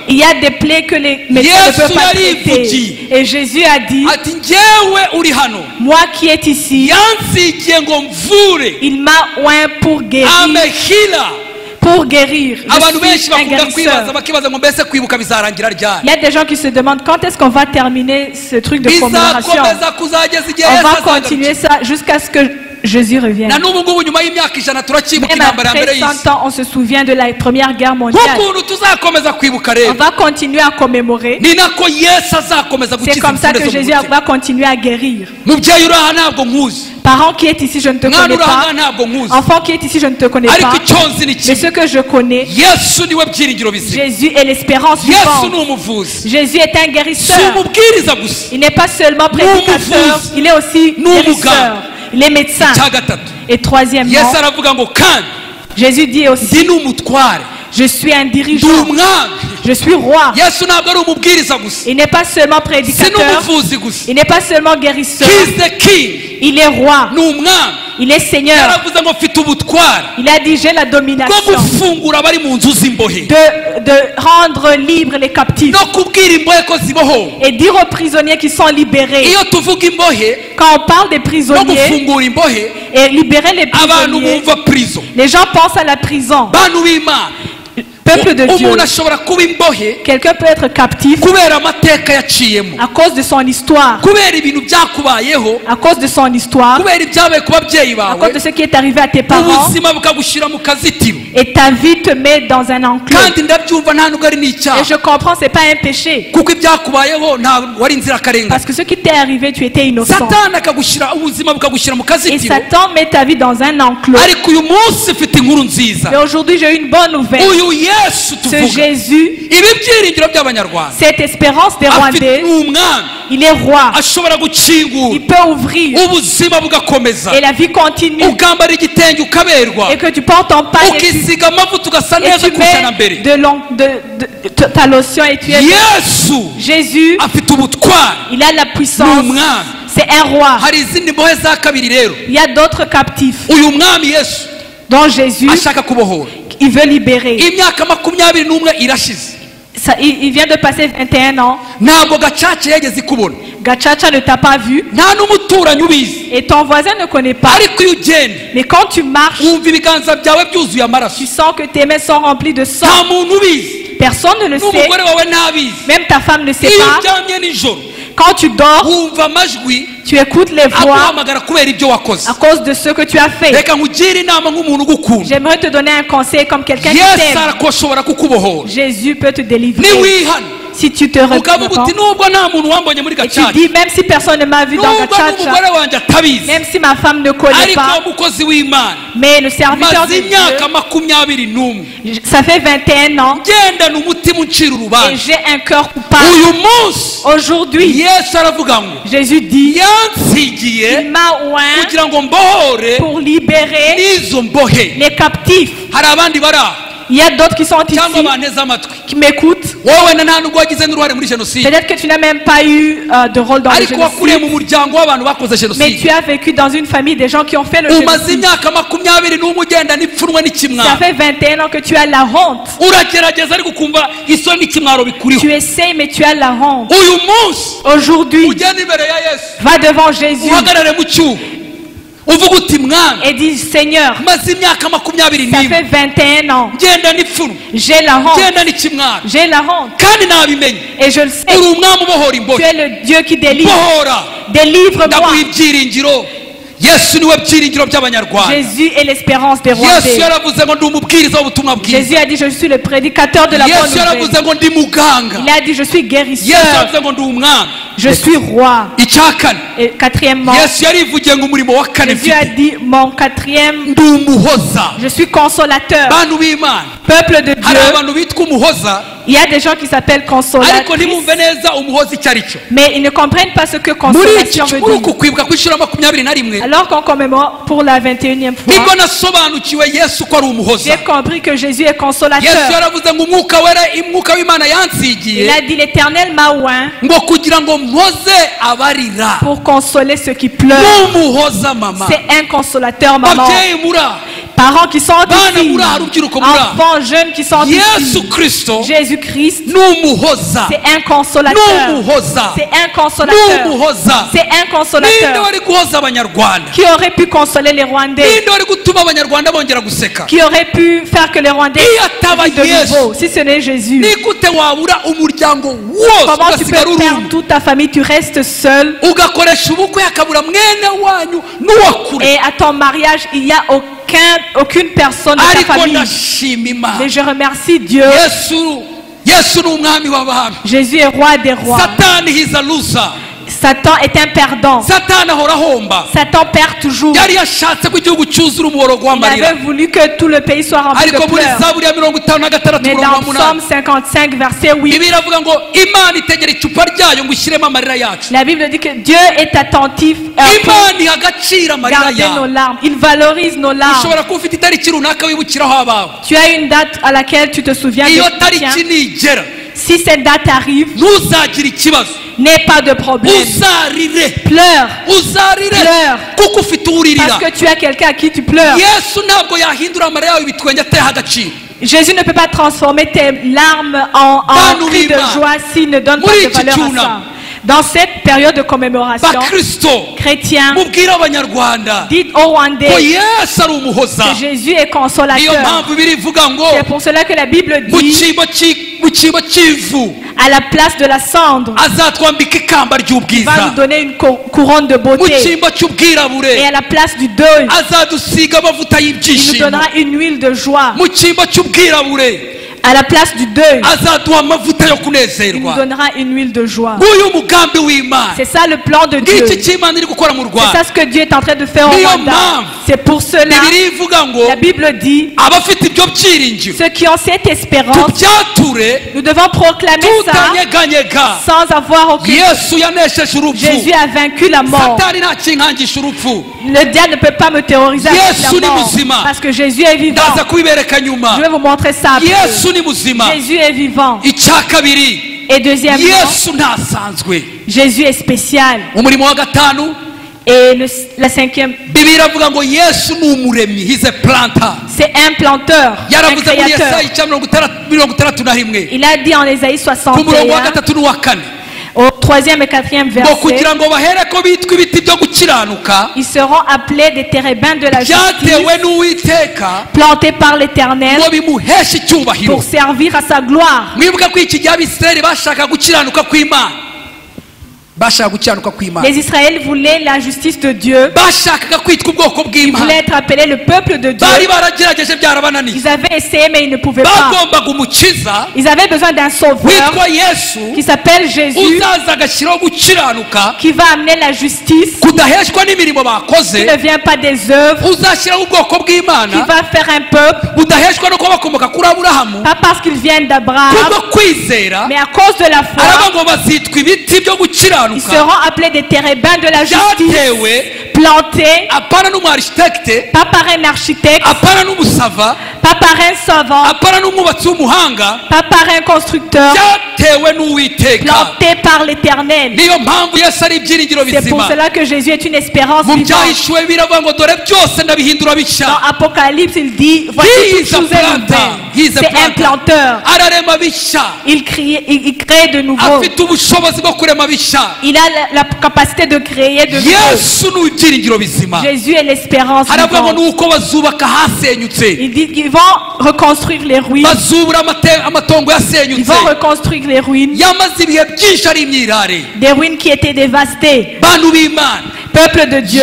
Il y a des plaies que les médecins ne peuvent pas traiter. Et Jésus a dit, moi qui est ici, il m'a oint pour guérir. Pour guérir. Je suis un guérisseur. Il y a des gens qui se demandent quand est-ce qu'on va terminer ce truc de commémoration. On va continuer ça jusqu'à ce que Jésus revienne. Même après 100 ans, on se souvient de la Première Guerre mondiale. On va continuer à commémorer. C'est comme ça que Jésus va continuer à guérir. Parent qui est ici, je ne te connais pas. Enfant qui est ici, je ne te connais pas. Mais ce que je connais, Jésus est l'espérance vivante. Jésus est un guérisseur. Il n'est pas seulement prédicateur, il est aussi guérisseur. Il est médecin. Et troisièmement, Jésus dit aussi, je suis un dirigeant. Je suis roi. Il n'est pas seulement prédicateur. Il n'est pas seulement guérisseur. Il est roi. Il est Seigneur. Il a dit, j'ai la domination de rendre libres les captifs et dire aux prisonniers qui sont libérés. Quand on parle des prisonniers et libérer les prisonniers, les gens pensent à la prison. Peuple de Dieu, quelqu'un peut être captif à cause de son histoire, à cause de son histoire, à cause de ce qui est arrivé à tes parents, et ta vie te met dans un enclos. Et je comprends, c'est pas un péché, parce que ce qui t'est arrivé, tu étais innocent. Et Satan met ta vie dans un enclos. Mais aujourd'hui, j'ai une bonne nouvelle. Ce Jésus, cette espérance des Rwandais, il est roi. Il peut ouvrir et la vie continue. Et que tu portes ton pain et tu mets de ta lotion et tu es. Jésus, il a la puissance. C'est un roi. Il y a d'autres captifs dont Jésus, il veut libérer. Ça, il vient de passer 21 ans. Gacaca ne t'a pas vu. Et ton voisin ne connaît pas. Mais quand tu marches, tu sens que tes mains sont remplies de sang. Personne ne le sait. Même ta femme ne sait pas. Quand tu dors, tu écoutes les voix à cause de ce que tu as fait. J'aimerais te donner un conseil comme quelqu'un qui t'aime. Jésus peut te délivrer. Si tu te Ukavuga uti repens nubwo nta muntu wambonye muri et tu gacaca, dis même si personne ne m'a vu dans nubwo Gacaca, n'umugore wanjye atabizi, même si ma femme ne connaît ariko pas, umukozi w'Imana mais le serviteur maze de Dieu, imyaka 21 ça fait 21 ans ngendana umutima uncira et urubanza. j'ai un cœur coupable. Uyu munsi Aujourd'hui, Yesu aravuga ngo Jésus dit, yansigiye il m'a oint kugira ngo mbohore pour libérer n'izo mbohe. les captifs. Hari abandi bari aho Il y a d'autres qui sont ici, cyangwa banteze amatwi, qui m'écoutent. wowe na nta nubwo wagize n'uruhare muri jenoside, Peut-être que tu n'as même pas eu de rôle dans le ariko wakuriye génocide, mu muryango w'abantu bakoze mais jenoside. tu as vécu dans une famille des gens qui ont fait le Umaze génocide. imyaka 21 ugenda n'ipfunwe Ça n'ikimwaro. fait 21 ans que tu as la honte. Uragerageza ariko ukumva isoni n'ikimwaro bikuriho. Tu essayes, mais tu as la honte. Uyu munsi Aujourd'hui, ugenda imbere ya Yesu, va devant Jésus uhagarare mu cyuho uvuga uti mwami, et dis Seigneur, maze imyaka makumyabiri ça n'imwe fait 21 ans, ngenda n'ipfunwe, j'ai la honte, ngenda n'ikimwaro, j'ai la honte kandi nabimenye et je le sais, uri umwami ubohora imbohe. tu es le Dieu qui délivre. Bohora, Délivre-moi. ndaguha ibyiringiro. Yesu niwe byiringiro by'abanyarwanda. Jésus est l'espérance des Yesu Rwandais. yaravuze ngo ndi umubwiriza w'ubutumwa bwiza. Jésus a dit je suis le prédicateur de la bonne Yesu nouvelle. yaravuze ngo ndi muganga. Il a dit je suis Yesu guérisseur, yaravuze ngo ndi umwami. je suis roi. Icya kane, Et quatrièmement, Yesu yarivugiye ngo umurimo wa kane Jésus a mfite, dit mon quatrième, ndi umuhoza. je suis consolateur. Bantu b'Imana, Peuple de hari Dieu, abantu bitwa umuhoza, il y a des gens qui s'appellent ariko consolatrices, ntibumve neza umuhoza icyo ari cyo. mais ils ne comprennent pas ce que Muri iki consolation veut muri uku dire. kwibuka ku inshuro ya 21, Alors qu'on commémore pour la 21e fois, nibwo nasobanukiwe Yesu ko ari umuhoza. j'ai compris que Jésus est Yesu consolateur. yaravuze ngo umwuka wera, umwuka w'Imana yansigiye Il a dit l'Éternel m'a oint ngo kugira ngo mpoze abarira. pour consoler ceux qui pleurent. N'umuhoza mama, C'est un consolateur, maman. babyeyi muri aha, Parents qui sont bana ici, muri aha, rubyiruko muri aha, enfants jeunes qui sont Yesu ici, Kristo Jésus-Christ, n'umuhoza, c'est un consolateur. n'umuhoza, C'est un consolateur. n'umuhoza. C'est un Ninde consolateur wari guhoza abanyarwanda? qui aurait pu consoler les Rwandais, Ninde wari gutuma abanyarwanda bongera guseka? qui aurait pu faire que les Rwandais Iyo ataba vivent de Yesu, nouveau, si ce n'est Jésus. ni gute wabura umuryango wose Comment tu ugasigara peux uri perdre umwe, toute ta famille, tu restes seul ugakoresha ubukwe hakabura mwene wanyu n'uwa kure? et à ton mariage, il n'y a aucune personne de ta Ariko famille. ndashima Imana. Mais je remercie Dieu. Yesu, Yesu ni umwami w'abami. Jésus est roi des rois. Satani he's a loser. Satan est un perdant. Satani ahora ahomba. Satan perd toujours. Yari yashatse ko igihugu cyuzura umuborogo Il w'amarira, avait voulu que tout le pays soit rempli de ariko muri pleurs. Zaburi ya 56 Mais umurongo dans wa 8, Psaume 55, verset 8, Bibiliya iravuga ngo Imana itegera icupa ryayo ngo ishyiremo amarira yacu. la Bible dit que Dieu est attentif pour Imana iha agaciro amarira garder nos yawe. larmes. Il valorise nos larmes. Ushobora kuba ufite itariki runaka wibukiraho abawe. Tu as une date à laquelle tu te souviens Iyo de tariki tiens, nigera, si cette date arrive, ntuzagire ikibazo, n'aie pas de problème. Uzarire, Pleure uzarire, Pleure. kuko ufite uwuririra. parce que tu as quelqu'un à qui tu pleures. Yesu ntabwo yahindura amarira yawe ibitwenge atayaha agaciro. Jésus ne peut pas transformer tes larmes en Bantu cris de b'Imana, joie s'il ne donne pas muri de iki valeur à ça. cyunamo, Dans cette période de commémoration, bakristo, chrétiens, mubwire abanyarwanda dites aux ko Rwandais Yesu ari umuhoza. que Jésus est Niyo consolateur. mpamvu birivuga ngo C'est pour cela que la Bible mu dit cyimbo mu cyimbo cy'ivu à la place de la cendre, azatwambika ikamba il va ry'ubwiza, nous donner une couronne de mu beauté. cyimbo cy'ubwirabure Et à la place du deuil, azadusiga amavuta il nous y'ibyishimo, donnera une huile de joie. mu cyimbo cy'ubwirabure À la place du deuil, azaduha amavuta yo il nous kunezerwa. donnera une huile de joie. Nguyu umugambi w'Imana, C'est ça le plan de Dieu. ngiki cy'Imana iri gukora mu C'est Rwanda. ça ce que Dieu est en train de faire au Niyo Rwanda. mpamvu C'est pour cela, Bibiliya ivuga ngo la Bible dit, abafite ibyo byiringiro ceux qui ont cette espérance, tubyature nous devons proclamer ça tutanyeganyega. sans avoir aucune... Yesu yanesheje urupfu. Jésus a vaincu la mort. Satani ntakinkangisha urupfu. Le diable ne peut pas me terroriser avec Yesu la ni mort, muzima. parce que Jésus est vivant. Ndaza kubibereka nyuma. Je vais vous montrer ça après. Yesu ni muzima. Jésus est vivant. Icya kabiri, Et deuxièmement, Yesu ntasanzwe. Jésus est spécial. Umurimo wa gatanu, Et la cinquième, Bibiliya iravuga ngo Yesu ni umuremyi, he's a planter. c'est un planteur, un Yaravuze muri créateur. Yesaya icya 61 Il a dit en Ésaïe ku murongo wa 61, gatatu n'uwa kane, au 3e et 4e ngo verset, kugira ngo bahereko bitwa ibiti byo gukiranuka ils seront appelés des térébins de la justice, byatewe n'Uwiteka plantés par l'Éternel ngo bimuheshe icyubahiro. pour servir à sa gloire. Mwibuke ko iki gihe Abisirayeli bashaka gukiranuka kw'Imana, Les Israélites voulaient la justice de Dieu. Ils voulaient être appelés le peuple de Dieu. Ils avaient essayé mais ils ne pouvaient pas. Ils avaient besoin d'un sauveur qui s'appelle Jésus, qui va amener la justice, qui ne vient pas des œuvres, qui va faire un peuple, pas parce qu'ils viennent d'Abraham, mais à cause de la foi. Ils seront appelés des térébins de la justice, plantés, pas par un architecte, pas par un savant, pas par un constructeur, plantés par l'Éternel. C'est pour cela que Jésus est une espérance vivante. Dans Apocalypse, il dit, voici toutes choses nouvelles. C'est un planteur. Il crée de nouveau. Il a la capacité de créer de nouveau. Jésus est l'espérance vivante. Il dit qu'ils vont reconstruire les ruines. Ils vont reconstruire les ruines. Des ruines qui étaient dévastées. Peuple de Dieu,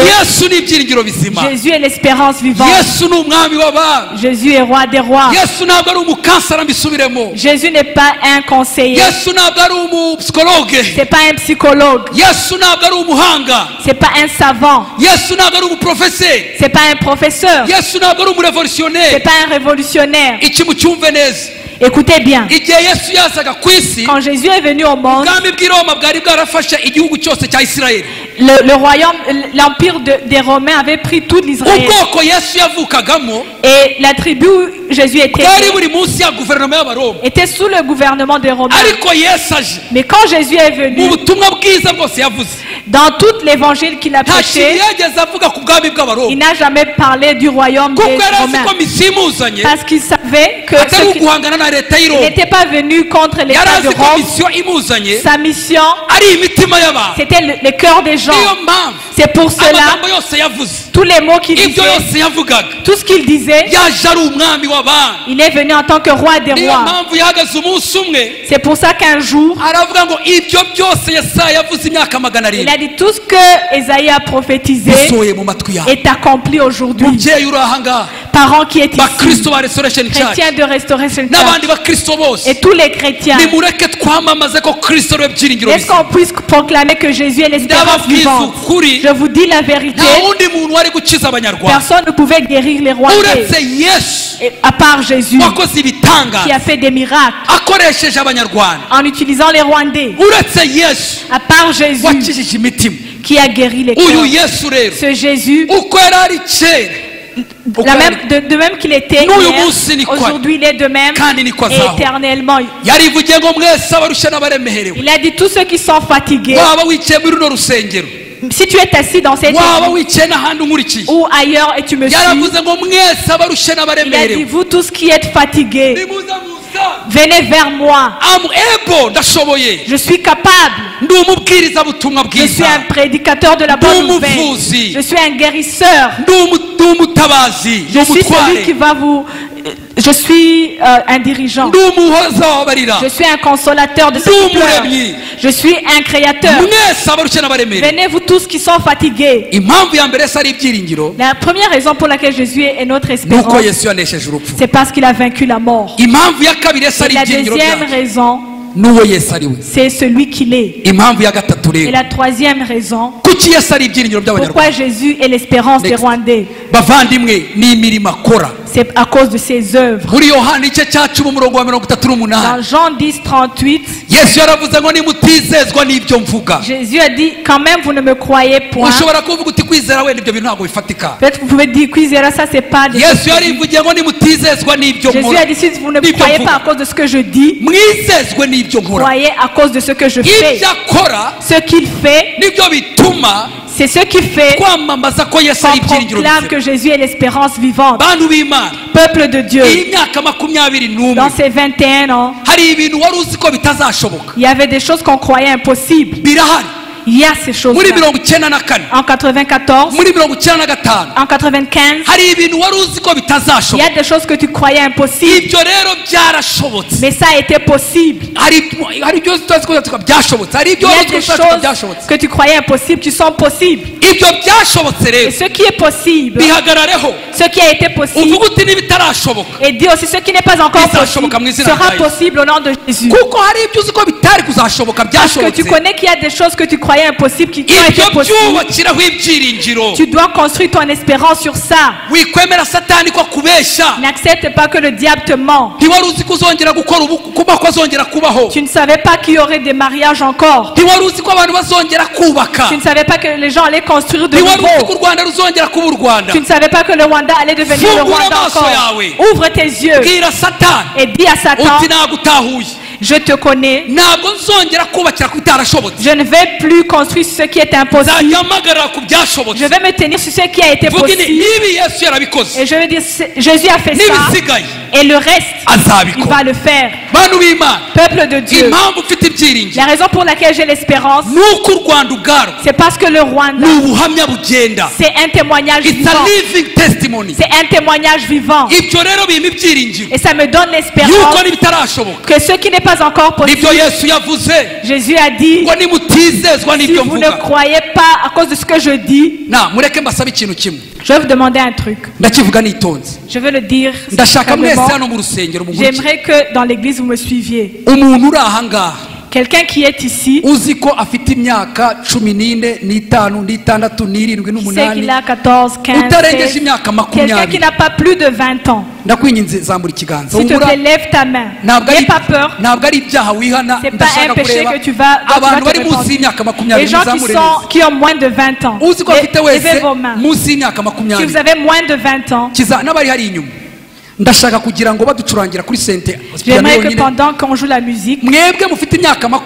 Jésus est l'espérance vivante. Jésus est roi des rois. Jésus n'est pas un conseiller. C'est pas un psychologue. C'est pas un savant. C'est pas un professeur. C'est pas un révolutionnaire. Écoutez bien. Quand Jésus est venu au monde, le royaume, l'empire des Romains avait pris tout l'Israël. Et la tribu où Jésus était était sous le gouvernement des Romains. Mais quand Jésus est venu, dans tout l'évangile qu'il a prêché, il n'a jamais parlé du royaume des Romains. Parce qu'il savait que il n'était pas venu contre l'État de Rome. Sa mission, c'était le cœur des gens. C'est pour cela, tous les mots qu'il disait, tout ce qu'il disait, il est venu en tant que roi des rois. C'est pour ça qu'un jour, il a dit tout ce que Esaïe a prophétisé est accompli aujourd'hui. Parents qui est ici, chrétiens de Restoration Church, et tous les chrétiens, est-ce qu'on puisse proclamer que Jésus est l'espérance vivante? Je vous dis la vérité, personne ne pouvait guérir les Rwandais à part Jésus, qui a fait des miracles en utilisant les Rwandais. À part Jésus, qui a guéri les cœurs. Ce Jésus, de même qu'il était hier, aujourd'hui il est de même et éternellement. Il a dit tous ceux qui sont fatigués, si tu es assis dans cette église ou ailleurs et tu me suis, il a dit vous tous qui êtes fatigués, venez vers moi. Je suis capable. Je suis un prédicateur de la bonne nouvelle. Je suis un guérisseur. Je suis celui qui va vous... Je suis un dirigeant. Je suis un consolateur de ceux qui pleurent. Je suis un créateur. Venez vous tous qui sont fatigués. La première raison pour laquelle Jésus est notre espérance, c'est parce qu'il a vaincu la mort. Et la deuxième raison, c'est celui qu'il est. Et la troisième raison, pourquoi Jésus est l'espérance des Rwandais, c'est à cause de ses œuvres. Dans Jean 10, 38, Jésus a dit, quand même vous ne me croyez point. Peut-être vous pouvez dire, ça c'est pas de... Jésus a dit, si vous ne me croyez pas à cause de ce que je dis, croyez à cause de ce que je fais. Ce qu'il fait, c'est ce qui fait qu'on proclame que Jésus est l'espérance vivante. Peuple de Dieu, dans ces 21 ans, il y avait des choses qu'on croyait impossibles. Il y a ces choses. Muri 94, En 94, muri 95, en 95, hari ibintu wari uzi ko il y bitazashoboka. a des choses que tu croyais impossibles. Ibyo rero byarashobotse. Mais ça a été possible. Hari hari ibyo utazi ko byashobotse. Hari ibyo Il y wari a des uzi ko choses byashobotse. que tu croyais impossibles qui sont possibles. Ibyo byashobotse Et rero ce qui est possible, bihagarareho. ce qui a été possible, Uvuga uti n'ibitarashoboka. et dis aussi ce qui n'est pas encore possible Bizashoboka mu izina sera rya Yesu. possible au nom de Jésus. Kuko hari ibyo uzi ko bitari kuzashoboka Parce que tu byashobotse. connais qu'il y a des choses que tu croyais impossibles qui ont été Ibyo possibles. byubakiraho ibyiringiro. Tu dois construire ton espérance sur ça. Wikwemera Satani ko akubeshya. N'accepte pas que le diable te ment. Ntiwari uzi ko uzongera gukora ubu kuba ko azongera kubaho. Tu ne savais pas qu'il y aurait des mariages encore. Ntiwari uzi ko abantu bazongera kubaka. Tu ne savais pas que les gens allaient construire de Ntiwari uzi ko nouveau. u Rwanda ruzongera kuba u Rwanda. Tu ne savais pas que le Rwanda allait devenir le Fungura Rwanda amaso encore. yawe. Ouvre tes yeux Bwira Satani et dis à Satan, uti nagutahuye. je te connais. Ntabwo nzongera kubakira ku bitarashobotse. Je ne vais plus construire sur ce qui est impossible. Nzajya mpagarara ku byashobotse. Je vais me tenir sur ce qui a été Vuga ini possible. niba Yesu yarabikoze, Et je vais dire, Jésus a fait ça. n'ibisigaye Et le reste, il azabikora. va le faire. Bantu b'Imana, Peuple de Dieu, impamvu ufite ibyiringiro la raison pour laquelle j'ai l'espérance, ni uko u Rwanda ubwarwo c'est parce que le Rwanda, ni ubuhamya bugenda. c'est un témoignage It's a vivant. living testimony. C'est un témoignage vivant. Ibyo rero bimpa ibyiringiro Et ça me donne l'espérance yuko n'ibitarashoboka que ce qui n'est pas encore possible, nibyo Yesu yavuze Jésus a dit, ngo nimutizezwa si n'ibyo vous ne mvuga. croyez pas à cause de ce que je dis, Na mureke mbasabe ikintu kimwe. je vais vous demander un truc. Ndakivuga nitonze. Je veux le dire Ndashaka mwese simplement. hano mu rusengero mukurikire. J'aimerais que dans l'église vous me suiviez. Umuntu uri aha ngaha Quelqu'un qui est ici, uzi ko afite imyaka 14 n'itanu n'itandatu n'irindwi qui sait qu'il n'umunani a 14, 15, utarengeje 16, imyaka quelqu'un makumyabiri qui n'a pas plus de 20 ans, ndakwinginze zamura ikiganza. s'il te Humura, plaît, lève ta main. ntabwo N'aie ari pas peur. ntabwo ari ibyaha wihana. C'est pas Ndashaka un péché kureba que tu vas, dont tu vas abantu te bari munsi repentir. y'imyaka Les makumyabiri gens qui, muzamure sont, neza. qui ont moins de 20 ans, Uzi ko afite levez wese vos mains. munsi y'imyaka Si vous makumyabiri avez moins de 20 ans, kiza n'abari hari inyuma ndashaka kugira ngo baducurangira kuri sente piano j'aimerais que yonyine. pendant qu'on joue la musique, Mwebwe mufite imyaka 20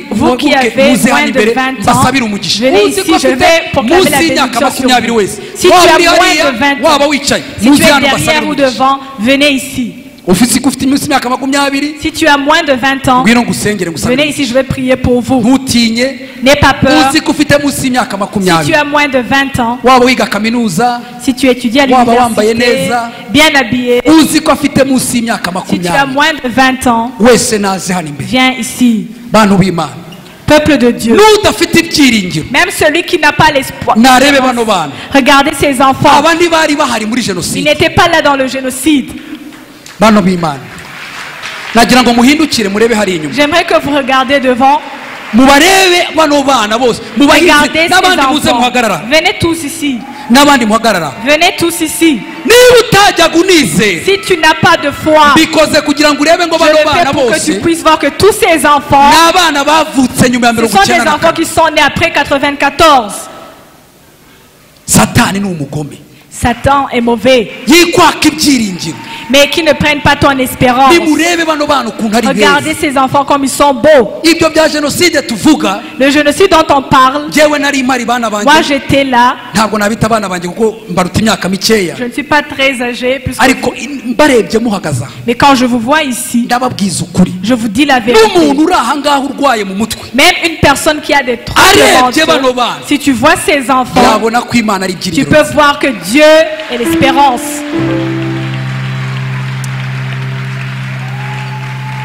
vous qui muhaguruke avez muze moins hano de imbere 20 ans, mbasabire umugisha. venez Uzi ici, ko je afite vais proclamer munsi la y'imyaka bénédiction sur 20 vous. wese, Si tu waba as uri moins hariya de 20 waba ans, wicaye si tu muze es hano mbasabire derrière ou umugisha. devant, venez ici. Ufite ko ufite munsi y'imyaka 20 Si tu as moins de 20 ans, ngwino ngusengere ngusabire. venez ici, je vais prier pour vous. Ntutinye. N'aie pas peur. Uzi ko ufite munsi y'imyaka Si tu 20 as moins de 20 ans, waba wiga kaminuza si tu étudies à waba wambaye l'université, neza bien habillé, uzi ko afite munsi y'imyaka si tu as 20 moins de 20 ans, wese naze hano imbere. viens ici. Bantu b'Imana, Peuple de Dieu, n'udafite ibyiringiro même celui qui n'a pas l'espoir, narebe bano bana. regardez ces enfants. Aba ntibari bahari muri Ils jenoside. n'étaient pas là dans le génocide. Bano b'Imana, nagira ngo muhindukire murebe hari inyuma. J'aimerais que vous regardez devant. Mubarebe bano bana bose mubahize Regardez ces n'abandi muze enfants. muhagarara Venez tous ici. n'abandi muhagarara. Venez tous ici. Niba utajyaga unizera Si tu n'as pas de foi, mbikoze kugira ngo urebe ngo je bano le fais bana pour que bose tu puisses voir que tous ces enfants, ni abana bavutse nyuma ya ce mirongo sont des icyenda na enfants kane. qui sont nés après 94. Satani ni umugome. Satan est mauvais, Yikwaka ibyiringiro. mais qui ne prennent pas ton espérance. Nimurebe bano bana ukuntu ari Regardez beza. ces enfants comme ils sont beaux. Ibyo bya jenoside tuvuga, Le génocide dont on parle, njyewe nari mpari bana moi banjye j'étais là. ntabwo nabita abana banjye kuko mbaruta imyaka mikeya Je ne suis pas très âgée, plus que ariko mbarebye muhagaze aha mais quand je vous vois ici, ndababwiza ukuri je vous dis la vérité. n'umuntu uri aha ngaha urwaye mu mutwe Même une personne qui a des troubles arebye bano mentaux, bana si tu vois ces enfants, yabona ko Imana ari tu ibyiringiro. peux voir que Dieu est l'espérance.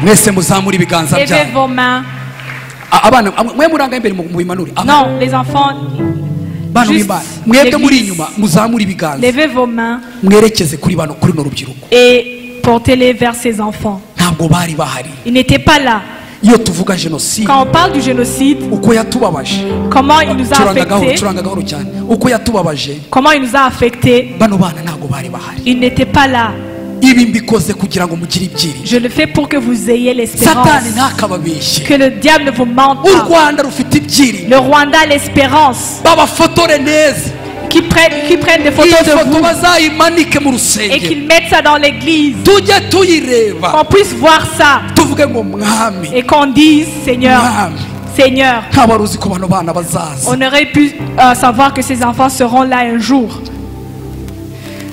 Mwese muzamure ibiganza Levez byanyu. vos mains. Abana mwe muranga imbere mubimanure. Non, les enfants, Bana juste b'Imana mwebwe muri l'église. inyuma muzamure ibiganza Levez vos mains mwerekeze kuri bano kuri runo rubyiruko. et portez-les vers ces enfants. Ntabwo bari bahari. Ils n'étaient pas là. Iyo tuvuga jenoside Quand on parle du génocide, uko yatubabaje comment il nous a curanga gahoro affectés, curanga gahoro cyane uko yatubabaje comment il nous a affectés, bano bana ntabwo bari bahari. ils n'étaient pas là. Ibi mbikoze kugira ngo mugire ibyiringiro. Je le fais pour que vous ayez l'espérance. Satani ntakababeshye. Que le diable ne vous mente U pas. Rwanda rufite ibyiringiro. Le Rwanda a l'espérance. Babafotore neza. Qui prennent des Iyi photos de foto vous bazayimanike mu et rusengero qu'ils mettent ça dans l'église. tujye tuyireba Qu'on puisse voir ça tuvuge ngo mwami et qu'on dise Seigneur, mwami Seigneur, nta wari uzi ko bano bana bazaza. on aurait pu savoir que ces enfants seront là un jour.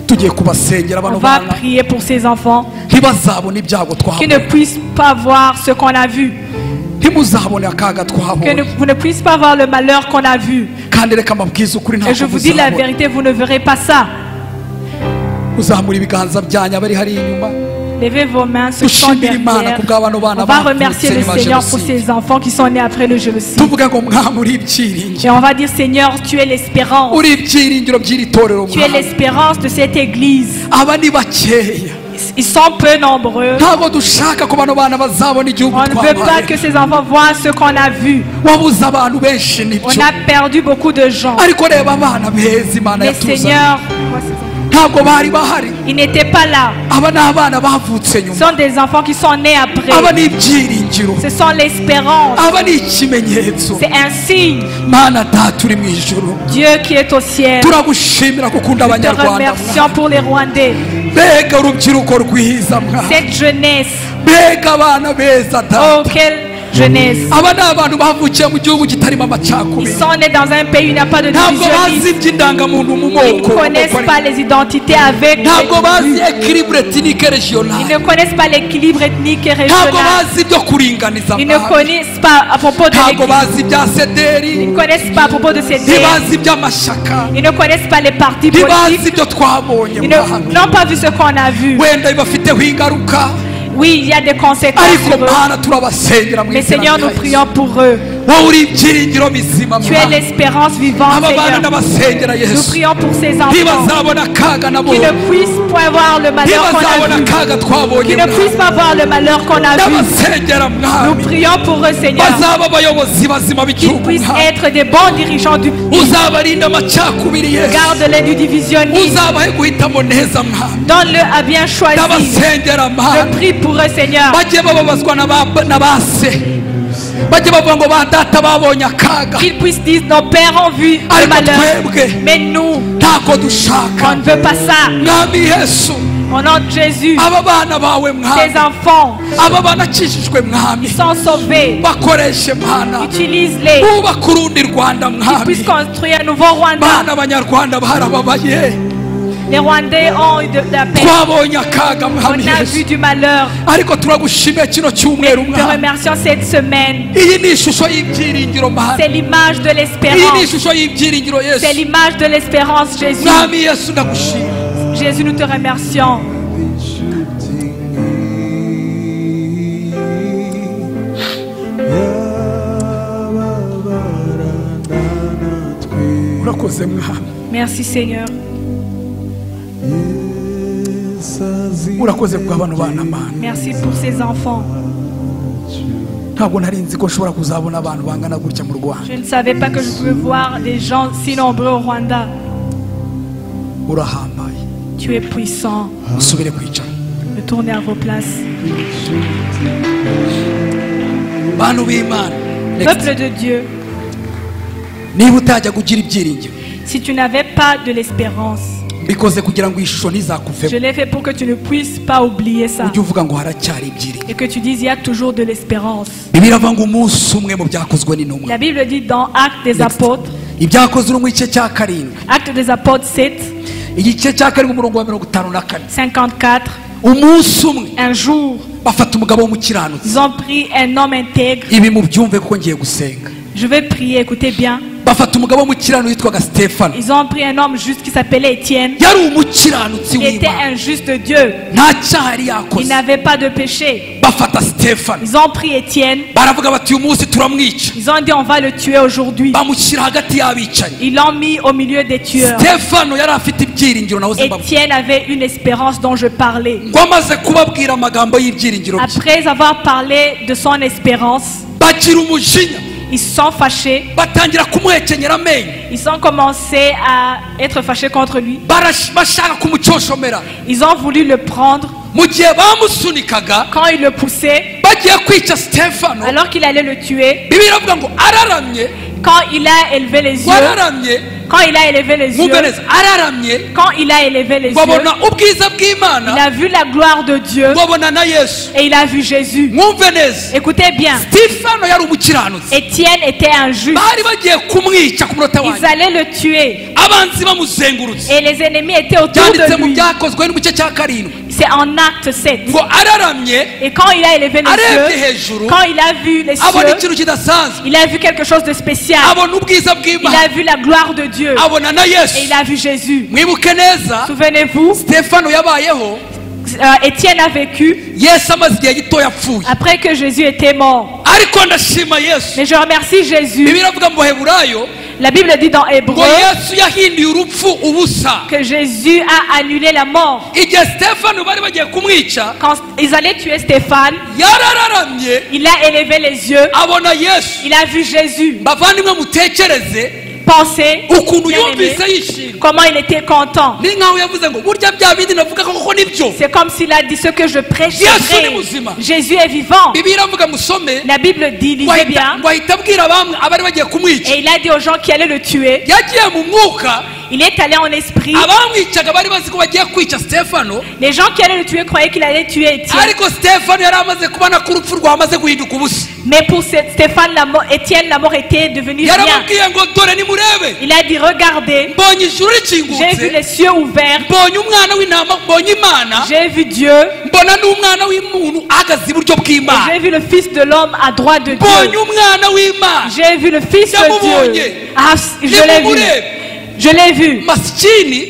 Tugiye kubasengera On bano va bana prier pour ces enfants ntibazabone ibyago qui ne twahabonye puissent pas voir ce qu'on a vu, Que vous ne puissiez pas voir le malheur qu'on a vu. Et je vous dis la vérité, vous ne verrez pas ça. Levez vos mains, ceux qui sont derrière. On va remercier le Seigneur pour ces enfants qui sont nés après le génocide. Et on va dire, Seigneur, tu es l'espérance. Tu es l'espérance de cette église. Ils sont peu nombreux. On ne veut pas que ces enfants voient ce qu'on a vu. On a perdu beaucoup de gens. Mais Seigneur, ils n'étaient pas là. Ce sont des enfants qui sont nés après. Ce sont l'espérance. C'est un signe. Dieu qui est au ciel, nous te remercions pour les Rwandais. Cette jeunesse. Oh, quelle jeunesse. Ils sont nés dans un pays où il n'y a pas de divisionnisme. Ils ne connaissent pas les identités avec les... Ils ne connaissent pas l'équilibre ethnique et régional. Ils ne connaissent pas à propos de l'équilibre. Ils ne connaissent pas à propos de ces terres. Ils ne connaissent pas les partis politiques. Ils n'ont pas vu ce qu'on a vu. Oui, il y a des conséquences sur eux. Mais Seigneur, nous prions pour eux. Tu es l'espérance vivante, Seigneur. Nous prions pour ces enfants qui ne puissent point voir le malheur qu'on a vu. Qui ne puissent pas voir le malheur qu'on a vu. Nous prions pour eux, Seigneur. Qu'ils puissent être des bons dirigeants du pays. Garde-les du divisionnisme. Donne-le à bien choisir. Je prie pour eux, Seigneur. Qu'ils puissent dire, nos pères ont vu le malheur, mais nous, on ne veut pas ça. Au nom de Jésus, tes enfants, ils sont sauvés. Utilise-les. Qu'ils puissent construire un nouveau Rwanda. Les Rwandais ont eu de la peine. On a vu du malheur. Mais nous te remercions cette semaine. C'est l'image de l'espérance. C'est l'image de l'espérance, Jésus. Jésus, nous te remercions. Merci Seigneur. Merci pour ces enfants. Je ne savais pas que je pouvais voir des gens si nombreux au Rwanda. Tu es puissant. Retournez à vos places. Peuple de Dieu, si tu n'avais pas de l'espérance, je l'ai fait pour que tu ne puisses pas oublier ça. Et que tu dises, il y a toujours de l'espérance. La Bible dit dans Actes des Apôtres, Actes des Apôtres 7, 54, un jour, ils ont pris un homme intègre. Je vais prier, écoutez bien. Ils ont pris un homme juste qui s'appelait Étienne. Il était un juste de Dieu. Il n'avait pas de péché. Ils ont pris Étienne. Ils ont dit, on va le tuer aujourd'hui. Ils l'ont mis au milieu des tueurs. Étienne avait une espérance dont je parlais. Après avoir parlé de son espérance, ils sont fâchés. Ils ont commencé à être fâchés contre lui. Ils ont voulu le prendre. Quand ils le poussaient, alors qu'il allait le tuer, quand il a élevé les yeux, quand il a élevé les yeux, quand il a élevé les yeux, il a vu la gloire de Dieu et il a vu Jésus. Écoutez bien, Étienne était un juste. Ils allaient le tuer et les ennemis étaient autour de lui. C'est en Acte 7. Ngo araramye, Et quand il a élevé les arebye yeux, hejuru, quand il a vu les abona cieux, ikintu kidasanzwe, il a vu quelque chose de spécial. Abona ubwiza Il bw'Imana, a vu la gloire de Dieu. Abona na Et Yesu. il a vu Jésus. Mwibuke neza, Souvenez-vous, Stefano yabayeho, Étienne a vécu Yesu amaze igihe gito yapfuye. après que Jésus était mort. Ariko ndashima Yesu. Mais je remercie Jésus. Bibiliya iravuga mu Baheburayo La Bible dit dans ngo Hébreu Yesu yahinduye urupfu ubusa. que Jésus a annulé la mort. Igihe Stefano bari bagiye kumwica, Quand ils allaient tuer Stéphane, yarararamye, il a élevé les yeux, abona Yesu. il a vu Jésus. Bavandimwe, mutekereze Pensez, ukuntu bien-aimé, yumvise yishimye. comment il était content. Ni nkaho yavuze ngo burya bya bindi navuga koko nibyo. C'est comme s'il a dit ce que je prêche, c'est Yesu vrai. ni muzima. Jésus est vivant. Bibiliya iravuga musome, La Bible dit, ngo lisez ahita bien, ngo ahita abwira abamwe abari bagiye kumwica. et il a dit aux gens qui allaient le tuer, Yagiye mu mwuka, il est allé en esprit. Abamwicaga bari bazi ko bagiye kwica Stefano, Les gens qui allaient le tuer croyaient qu'il allait tuer Étienne. Ariko Stefano yari amaze kubona ko urupfu rwamaze guhinduka ubusa. Mais pour Stéphane, la mort, Étienne, la mort était devenue rien. Yarababwiye ngo dore nimurebe, Il a dit, regardez, mbonye ijuru j'ai vu rikingutse, les cieux ouverts, mbonye umwana w'intama, mbonye Imana, j'ai vu Dieu, mbona n'umwana w'umuntu ahagaze iburyo et bw'Imana, j'ai vu le Fils de l'homme à droite de mbonye Dieu. umwana w'Imana. J'ai vu le Fils de Ndamubonye. Dieu. Ah, je l'ai vu. Nimumurebe. Je l'ai vu. Masikini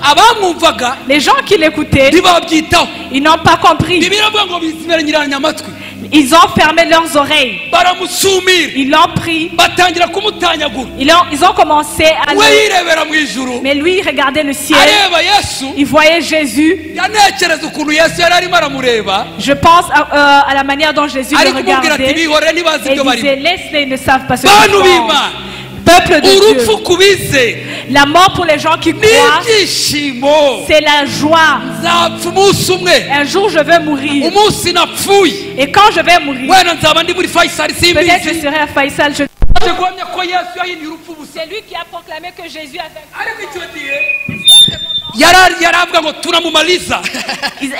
abamwumvaga Les gens qui l'écoutaient, ntibabyitaho. ils n'ont pas compris. Bibiliya iravuga ngo biziberanyiranya amatwi, Ils ont fermé leurs oreilles. Baramusumira, Ils l'ont pris. Batangira kumutanyagura. Ils ont commencé à We le... yirebera mu ijuru, Mais lui, il regardait le ciel. Areba Yesu. Il voyait Jésus. Yanekereza ukuntu Yesu yari arimo aramureba, Je pense à la manière dont Jésus ari le kumubwira ati regardait. bihorere ntibazi Et ibyo il barimo. disait, laisse-les, ils ne savent pas ce Bantu qu'ils font. b'Imana, Peuple de urupfu Dieu, ku bizera la mort pour les gens qui croient, n'ibyishimo. c'est la joie. Nzapfa umunsi umwe, Un jour, je vais mourir. umunsi napfuye, Et quand je vais mourir, wenda nzaba ndi muri Faisal peut-être je simbizi. serai à Faisal. Aje guhamya ko Yesu yahinduye urupfu ubusa. C'est lui qui a proclamé que Jésus avait... Ariko icyo gihe yari yaravuga ngo tunamumaliza.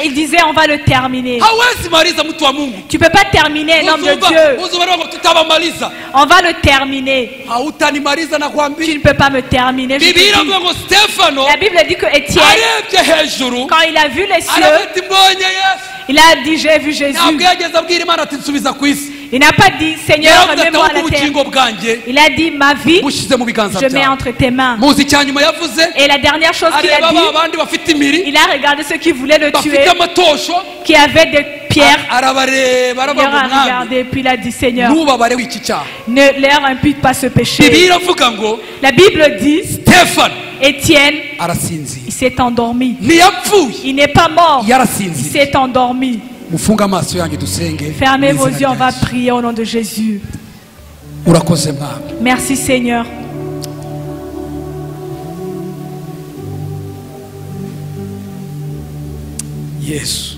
Il disait, on va le terminer. Hawezi maliza mtu wa Mungu. Tu ne peux pas terminer un homme de Uzumva- Dieu. uzumva baravuga ngo tutabamaliza. On va le terminer. Hautanimaliza Tu nakwambia. ne peux pas me terminer. Je te Bibiliya dis. iravuga ngo Stefano La Bible dit que Étienne, arebye hejuru, quand il a vu les cieux, aravuga ati mbonye Yesu. il a dit, j'ai vu Jésus. Ntabwo yageze abwira Imana ati nsubiza ku isi. Il n'a pas dit, Seigneur, Yaravuze ati remets-moi à ahubwo la terre. ubugingo bwanjye Il a dit, ma vie, bushyize mu biganza je mets byawe. entre tes mains. Muzi icya nyuma yavuze, Et la dernière chose qu'il a areba dit, ba bandi bafite imiri, il a regardé ceux qui voulaient le bafite tuer, amatosho, qui avaient des pierres. Arabareba Il aravuga leur ngo a mwami, regardé, puis il a dit, Seigneur, ntubabare w'iki cyaha. ne leur impute pas ce péché. Bibiliya iravuga ngo La Bible dit, Stefano Étienne, arasinzira. il s'est endormi. Ntiyapfuye, Il n'est pas mort, il yarasinziriye. s'est endormi. Mufunge amaso yanyu dusenge. Fermez Mu vos izina yeux, on rya va Yesu. prier au nom de Jésus. Urakoze mwami. Merci Seigneur. Yesu,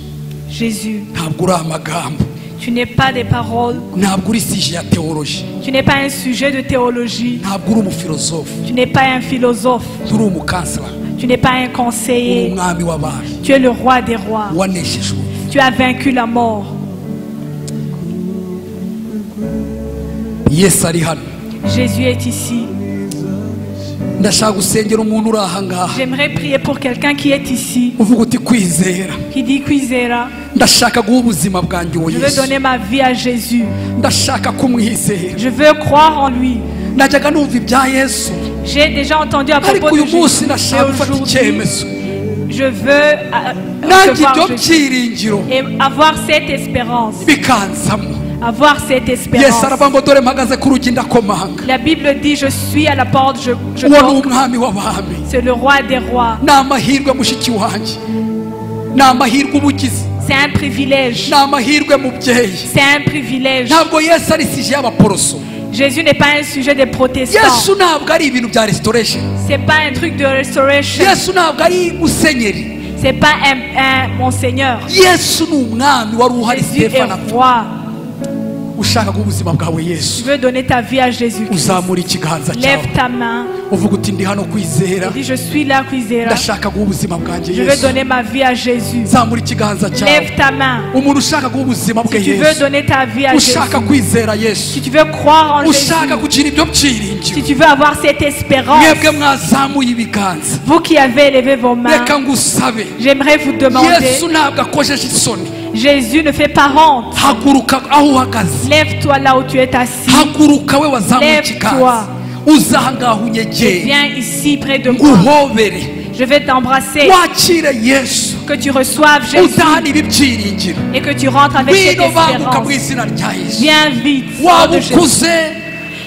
Jésus, ntabwo uri amagambo, tu n'es pas des paroles, ntabwo uri sujet ya théologie, tu n'es pas un sujet de théologie, ntabwo uri umufilozofe, tu n'es pas un philosophe, turi umukansela, tu n'es pas un uri conseiller, umwami w'abami, tu es le roi des rois, wanesheje urupfu. tu as vaincu la mort. Yesu ari hano. Jésus est ici. Ndashaka gusengera umuntu uri aha ngaha, J'aimerais prier pour quelqu'un qui est ici, uvuga uti kwizera, qui dit Kwizera, ndashaka guha ubuzima bwanjye uwo je veux Yesu, donner ma vie à Jésus, ndashaka kumwizera. je veux croire en lui. Najyaga numva ibya Yesu, J'ai déjà entendu à ariko propos de uyu munsi Jésus, mais ndashaka gufata aujourd'hui, icyemezo, je veux nanjye recevoir ibyo Jésus byiringiro et avoir cette espérance. bikanzamo. Avoir cette espérance. Yesu aravuga ngo dore mpagaze ku rugi ndakomanga. La Bible dit, je suis à la porte, je Uwo ni toque. umwami w'abami. C'est le roi des rois. Ni amahirwe mushiki wanjye, ni amahirwe uba ugize, C'est un privilège. ni amahirwe mubyeyi. C'est un privilège. Ntabwo Yesu ari sujet y'abaporoso. Jésus n'est pas un sujet des protestants. Yesu ntabwo ari ibintu bya restoration. C'est pas un truc de restoration. Yesu ntabwo ari musenyeri. C'est pas un monseigneur. Yesu ni umwami wari uhari Jésus Stefano est apfa. roi. Ushaka guha ubuzima bwawe Yesu. Tu veux donner ta vie à Jésus-Christ. Uzamura ikiganza cyawe. Lève ta main. Uvuga uti ndi hano kwizera. Dis je suis là kwizera. Ndashaka guha ubuzima bwanjye Je Yesu. veux donner ma vie à Jésus. Zamura ikiganza cyawe. Lève ta main. Umuntu ushaka guha ubuzima bwe Si tu Yesu. veux donner ta vie à Jésus. Ushaka kwizera Yesu. Si tu veux croire en Jésus. Ushaka kugira ibyo byiringiro. Si tu veux avoir cette espérance. Mwebwe mwazamuye ibiganza. Vous qui avez élevé vos mains. Reka ngusabe. J'aimerais vous demander. Yesu ntabwo akojeje isoni. Jésus ne fait pas honte. Haguruka aho uhagaze. Lève-toi là où tu es assis. Haguruka we wazamuye Lève-toi. ikiganza. Uza aha ngaha unyegere. Viens ici près de moi. Nguhobere. Je vais t'embrasser. Wakire Yesu. Que tu reçoives Jésus. Utahane ibi byiringiro. Et que tu rentres avec cette Ngwino banguka mu espérance. izina rya Yesu. Viens vite. Waba Nom de Jésus. ukuze,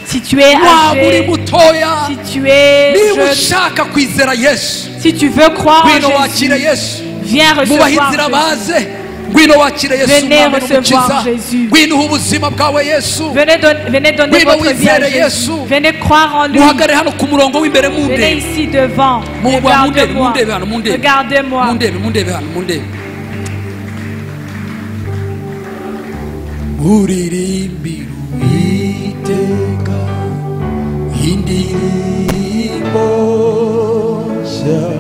Si tu es waba uri âgé, mutoya, si tu es niba jeune, ushaka kwizera Yesu, si tu veux croire en ngwino Jésus, wakire Yesu. viens Mubahe recevoir inzira Jésus. baze. Ngwino wakire Yesu Venez umwami recevoir n'umukiza. Jésus. Ngwino uhe ubuzima bwawe Yesu. Venez donner Ngwino votre vie à wizere Jésus. Yesu. Venez croire en lui. Muhagarare hano ku murongo w'imbere Venez mundebe. ici devant. Mundebe, Regarde-moi. mundebe hano, mundebe. Regardez-moi. Mundebe, mundebe hano, mundebe. Muririmbire Uwiteka indirimbo nshya.